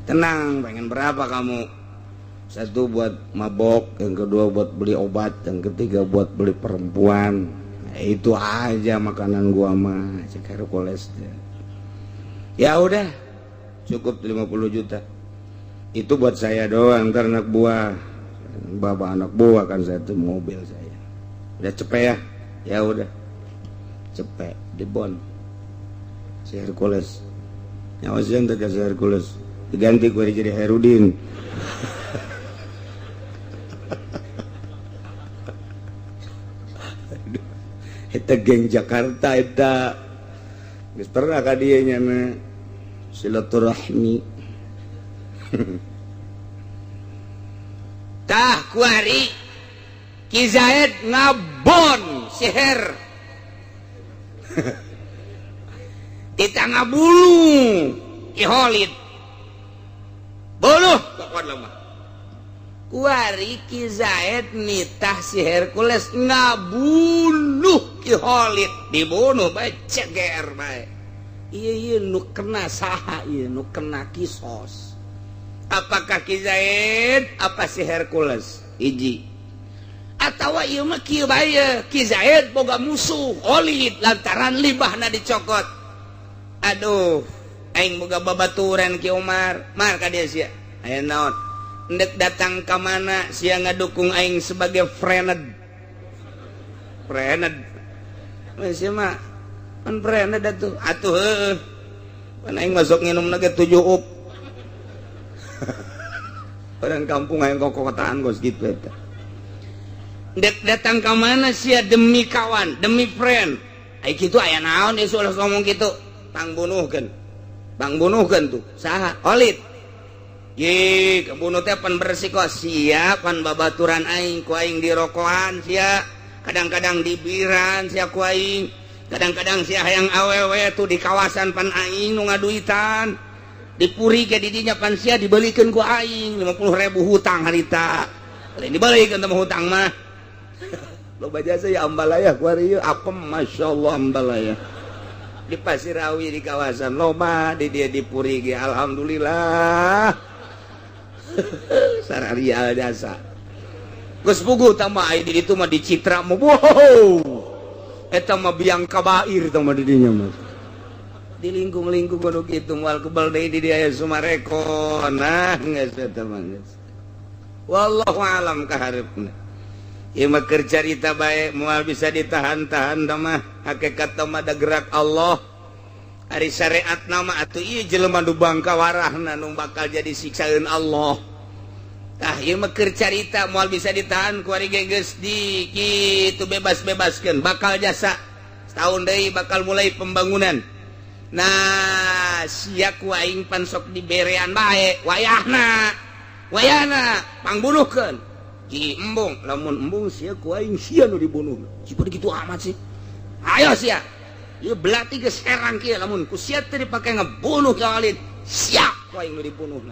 tenang, pengen berapa kamu? Satu buat mabok, yang kedua buat beli obat, yang ketiga buat beli perempuan. Nah, itu aja makanan gua mah, cek Hercules. Ya udah, cukup 50 juta. Itu buat saya doang, ntar anak buah. Bapak anak buah kan saya tuh mobil saya. Udah cepet ya? Ya udah. Cepet, dibon. Si Hercules. Nyawa sih ke si Hercules. Diganti gue jadi Herudin. Eta geng Jakarta eta. Geus pernah ka dieu nya mah silaturahmi. Tah kuari Ki Zaid ngabon siher. Tita ngabulung Ki Khalid. Buluh pokokna mah. Kuari Ki Zaid nitah si Hercules ngabunuh Ki Khalid, dibunuh bae ceger bae. Ieu ieu nu kena saha ieu nu kena kisos. Apakah Ki Zaid apa si Hercules? Hiji. Atawa ieu mah kieu bae Ki Zaid boga musuh Khalid lantaran libahna dicokot. Aduh, aing boga babaturan Ki Umar, mar ka dieu sia. Aya naon? Ndek datang ka mana sia ngadukung aing sebagai friend. Friend. Sia mah pan friend atuh. Atuh heueuh. Pan aing masuk nginumna ge 7 up. Orang kampung aing kokotaan gos kitu eta. Ndek datang ka mana sia demi kawan, demi friend. Ai kitu aya naon ieu ulah ngomong kitu. Pangbunuhkeun. Pangbunuhkeun tuh. Saha? Khalid. Ye, kebunuh teh pan beresiko sia pan babaturan aing ku aing dirokoan sia. Kadang-kadang dibiran sia ku aing. Kadang-kadang sia hayang awewe tuh di kawasan pan aing nu ngaduitan. Dipuri ke didinya pan sia dibelikeun ku aing 50.000 hutang harita. Lain dibelikeun teh hutang mah. Loba jasa ya ambalaya ku ari ieu apem masyaallah ambalaya. Di Pasirawi di kawasan loba di dia dipuri ge alhamdulillah. Sararia jasa. Geus puguh tambah ai di ditu mah di Citra mah wow. Eta mah biang kabair tah mah di dinya mah. Di lingkung-lingkung kudu kitu moal kebal deui di dieu aya Sumareko. Nah geus eta mah geus. Wallahu alam kahareupna. Ieu mah keur carita bae moal bisa ditahan-tahan tah mah hakikat mah da gerak Allah. Ari syariat nama atuh ieu jelema nu bangka warahna nu bakal jadi siksaeun Allah. Tah ieu mah keur carita moal bisa ditahan ku ari ge geus di kitu bebas-bebaskeun bakal jasa. Setahun deui bakal mulai pembangunan. Nah, sia ku aing pan sok diberean bae wayahna. Wayahna pangbunuhkeun. Ki embung, lamun embung sia ku aing sia nu dibunuh. Cipat kitu amat sih. Ayo sia. Ieu belati geus herang kieu lamun ku sia teh dipake ngebunuh ka Khalid. Sia ku aing nu dibunuhna.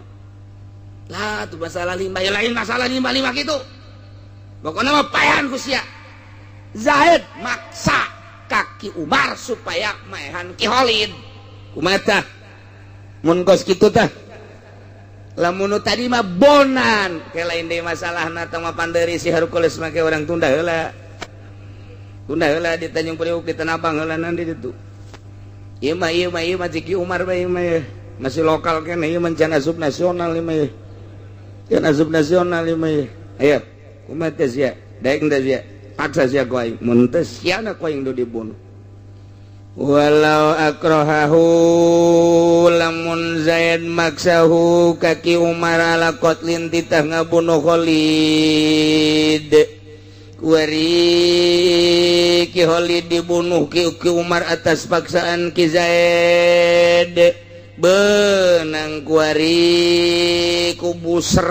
Lah tuh masalah lima ya lain masalah lima lima kitu. Pokona mah paehan ku sia. Zaid maksa ka Ki Umar supaya maehan Ki Khalid. Kumaha tah? Mun kos kitu tah. Lamun nu tadi mah bonan, ke lain deui masalahna tah mah panderi si Hercules make urang tunda heula. Tunda heula di Tanjung Priuk di Tanah Abang heula nanti ditu. Ieu mah ieu mah ieu mah Ki Umar bae ieu mah masih lokal keneh ieu mah can asup nasional ieu mah. Can asup nasional ieu mah. Ayo, kumaha teh sia? Daek teh sia? Paksa sia ku aing. Mun teh siana ku aing nu dibunuh. Walau akrohahu lamun Zaid maksahu ka Ki Umar ala qatlin titah ngabunuh Khalid. Kuari Ki Khalid dibunuh Ki Umar atas paksaan Ki Zaid. Benang kuari ku buser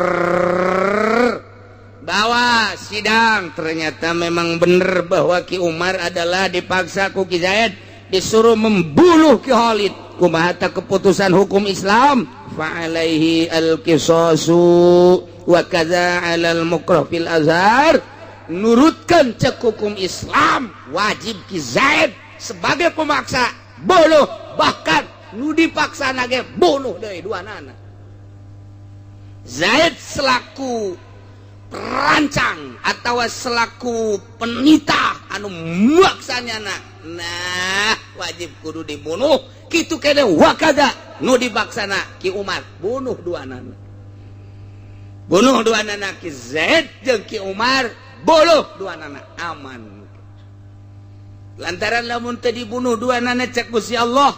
bawa sidang, ternyata memang bener bahwa Ki Umar adalah dipaksa ku Ki Zaid, disuruh membunuh Ki Khalid. Kumaha keputusan hukum Islam? Fa'alaihi al-qisasu wa kadza 'alal mukrah fil azhar. Nurutkan cek hukum Islam, wajib Ki Zaid sebagai pemaksa bunuh, bahkan nu dipaksa nage bunuh deui dua nana. Zaid selaku perancang atau selaku penita anu maksanya, nah, wajib kudu dibunuh. Kitu kene wakada nu dipaksana Ki Umar, bunuh dua nana, bunuh dua nana. Ki Zaid jeung Ki Umar bunuh dua nana, aman. Lantaran lamun teu dibunuh dua nana, cek Gusti Allah,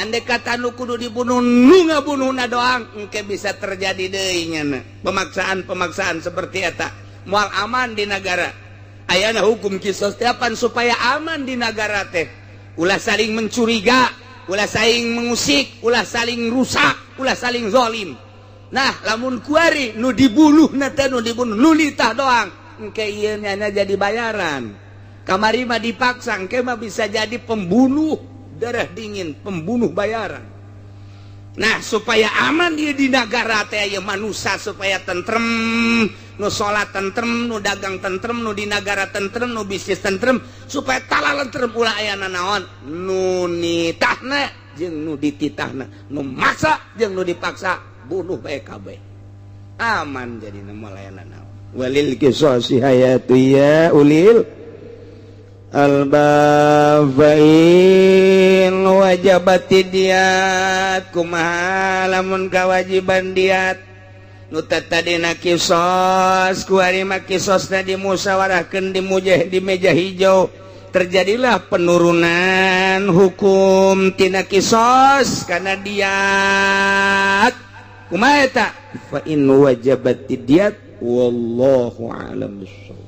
andai kata nu kudu dibunuh nu ngabunuh na doang, engke bisa terjadi deui nyana pemaksaan-pemaksaan seperti eta, moal aman di negara. Ayana hukum kisos tiapan supaya aman di negara teh, ulah saling mencuriga, ulah saling mengusik, ulah saling rusak, ulah saling zolim. Nah, lamun kuari nu dibunuh na teh nu dibunuh nu nitah doang, engke ieu nyana jadi bayaran. Kamari mah dipaksa, engke mah bisa jadi pembunuh darah dingin, pembunuh bayaran. Nah, supaya aman dia di negara teh aya manusia, supaya tentrem, nu salat tentrem, nu dagang tentrem, nu di negara tentrem, nu bisnis tentrem, supaya tala tentrem, ulah aya nanaon, nu nitahna jeung nu dititahna, nu maksa jeung nu dipaksa, bunuh bae kabeh, aman. Jadi moal aya nanaon. Walil qisasi hayatu ya ulil albab. Fa'in wajabati diat, kumaha lamun kewajiban diat nu tadina kisos? Kuari mah kisosna dimusyawarahkeun di mujah, di meja hijau, terjadilah penurunan hukum tina kisos karena diat. Kumaha eta fa in wajabati diat? Wallahu a'lam bissawab.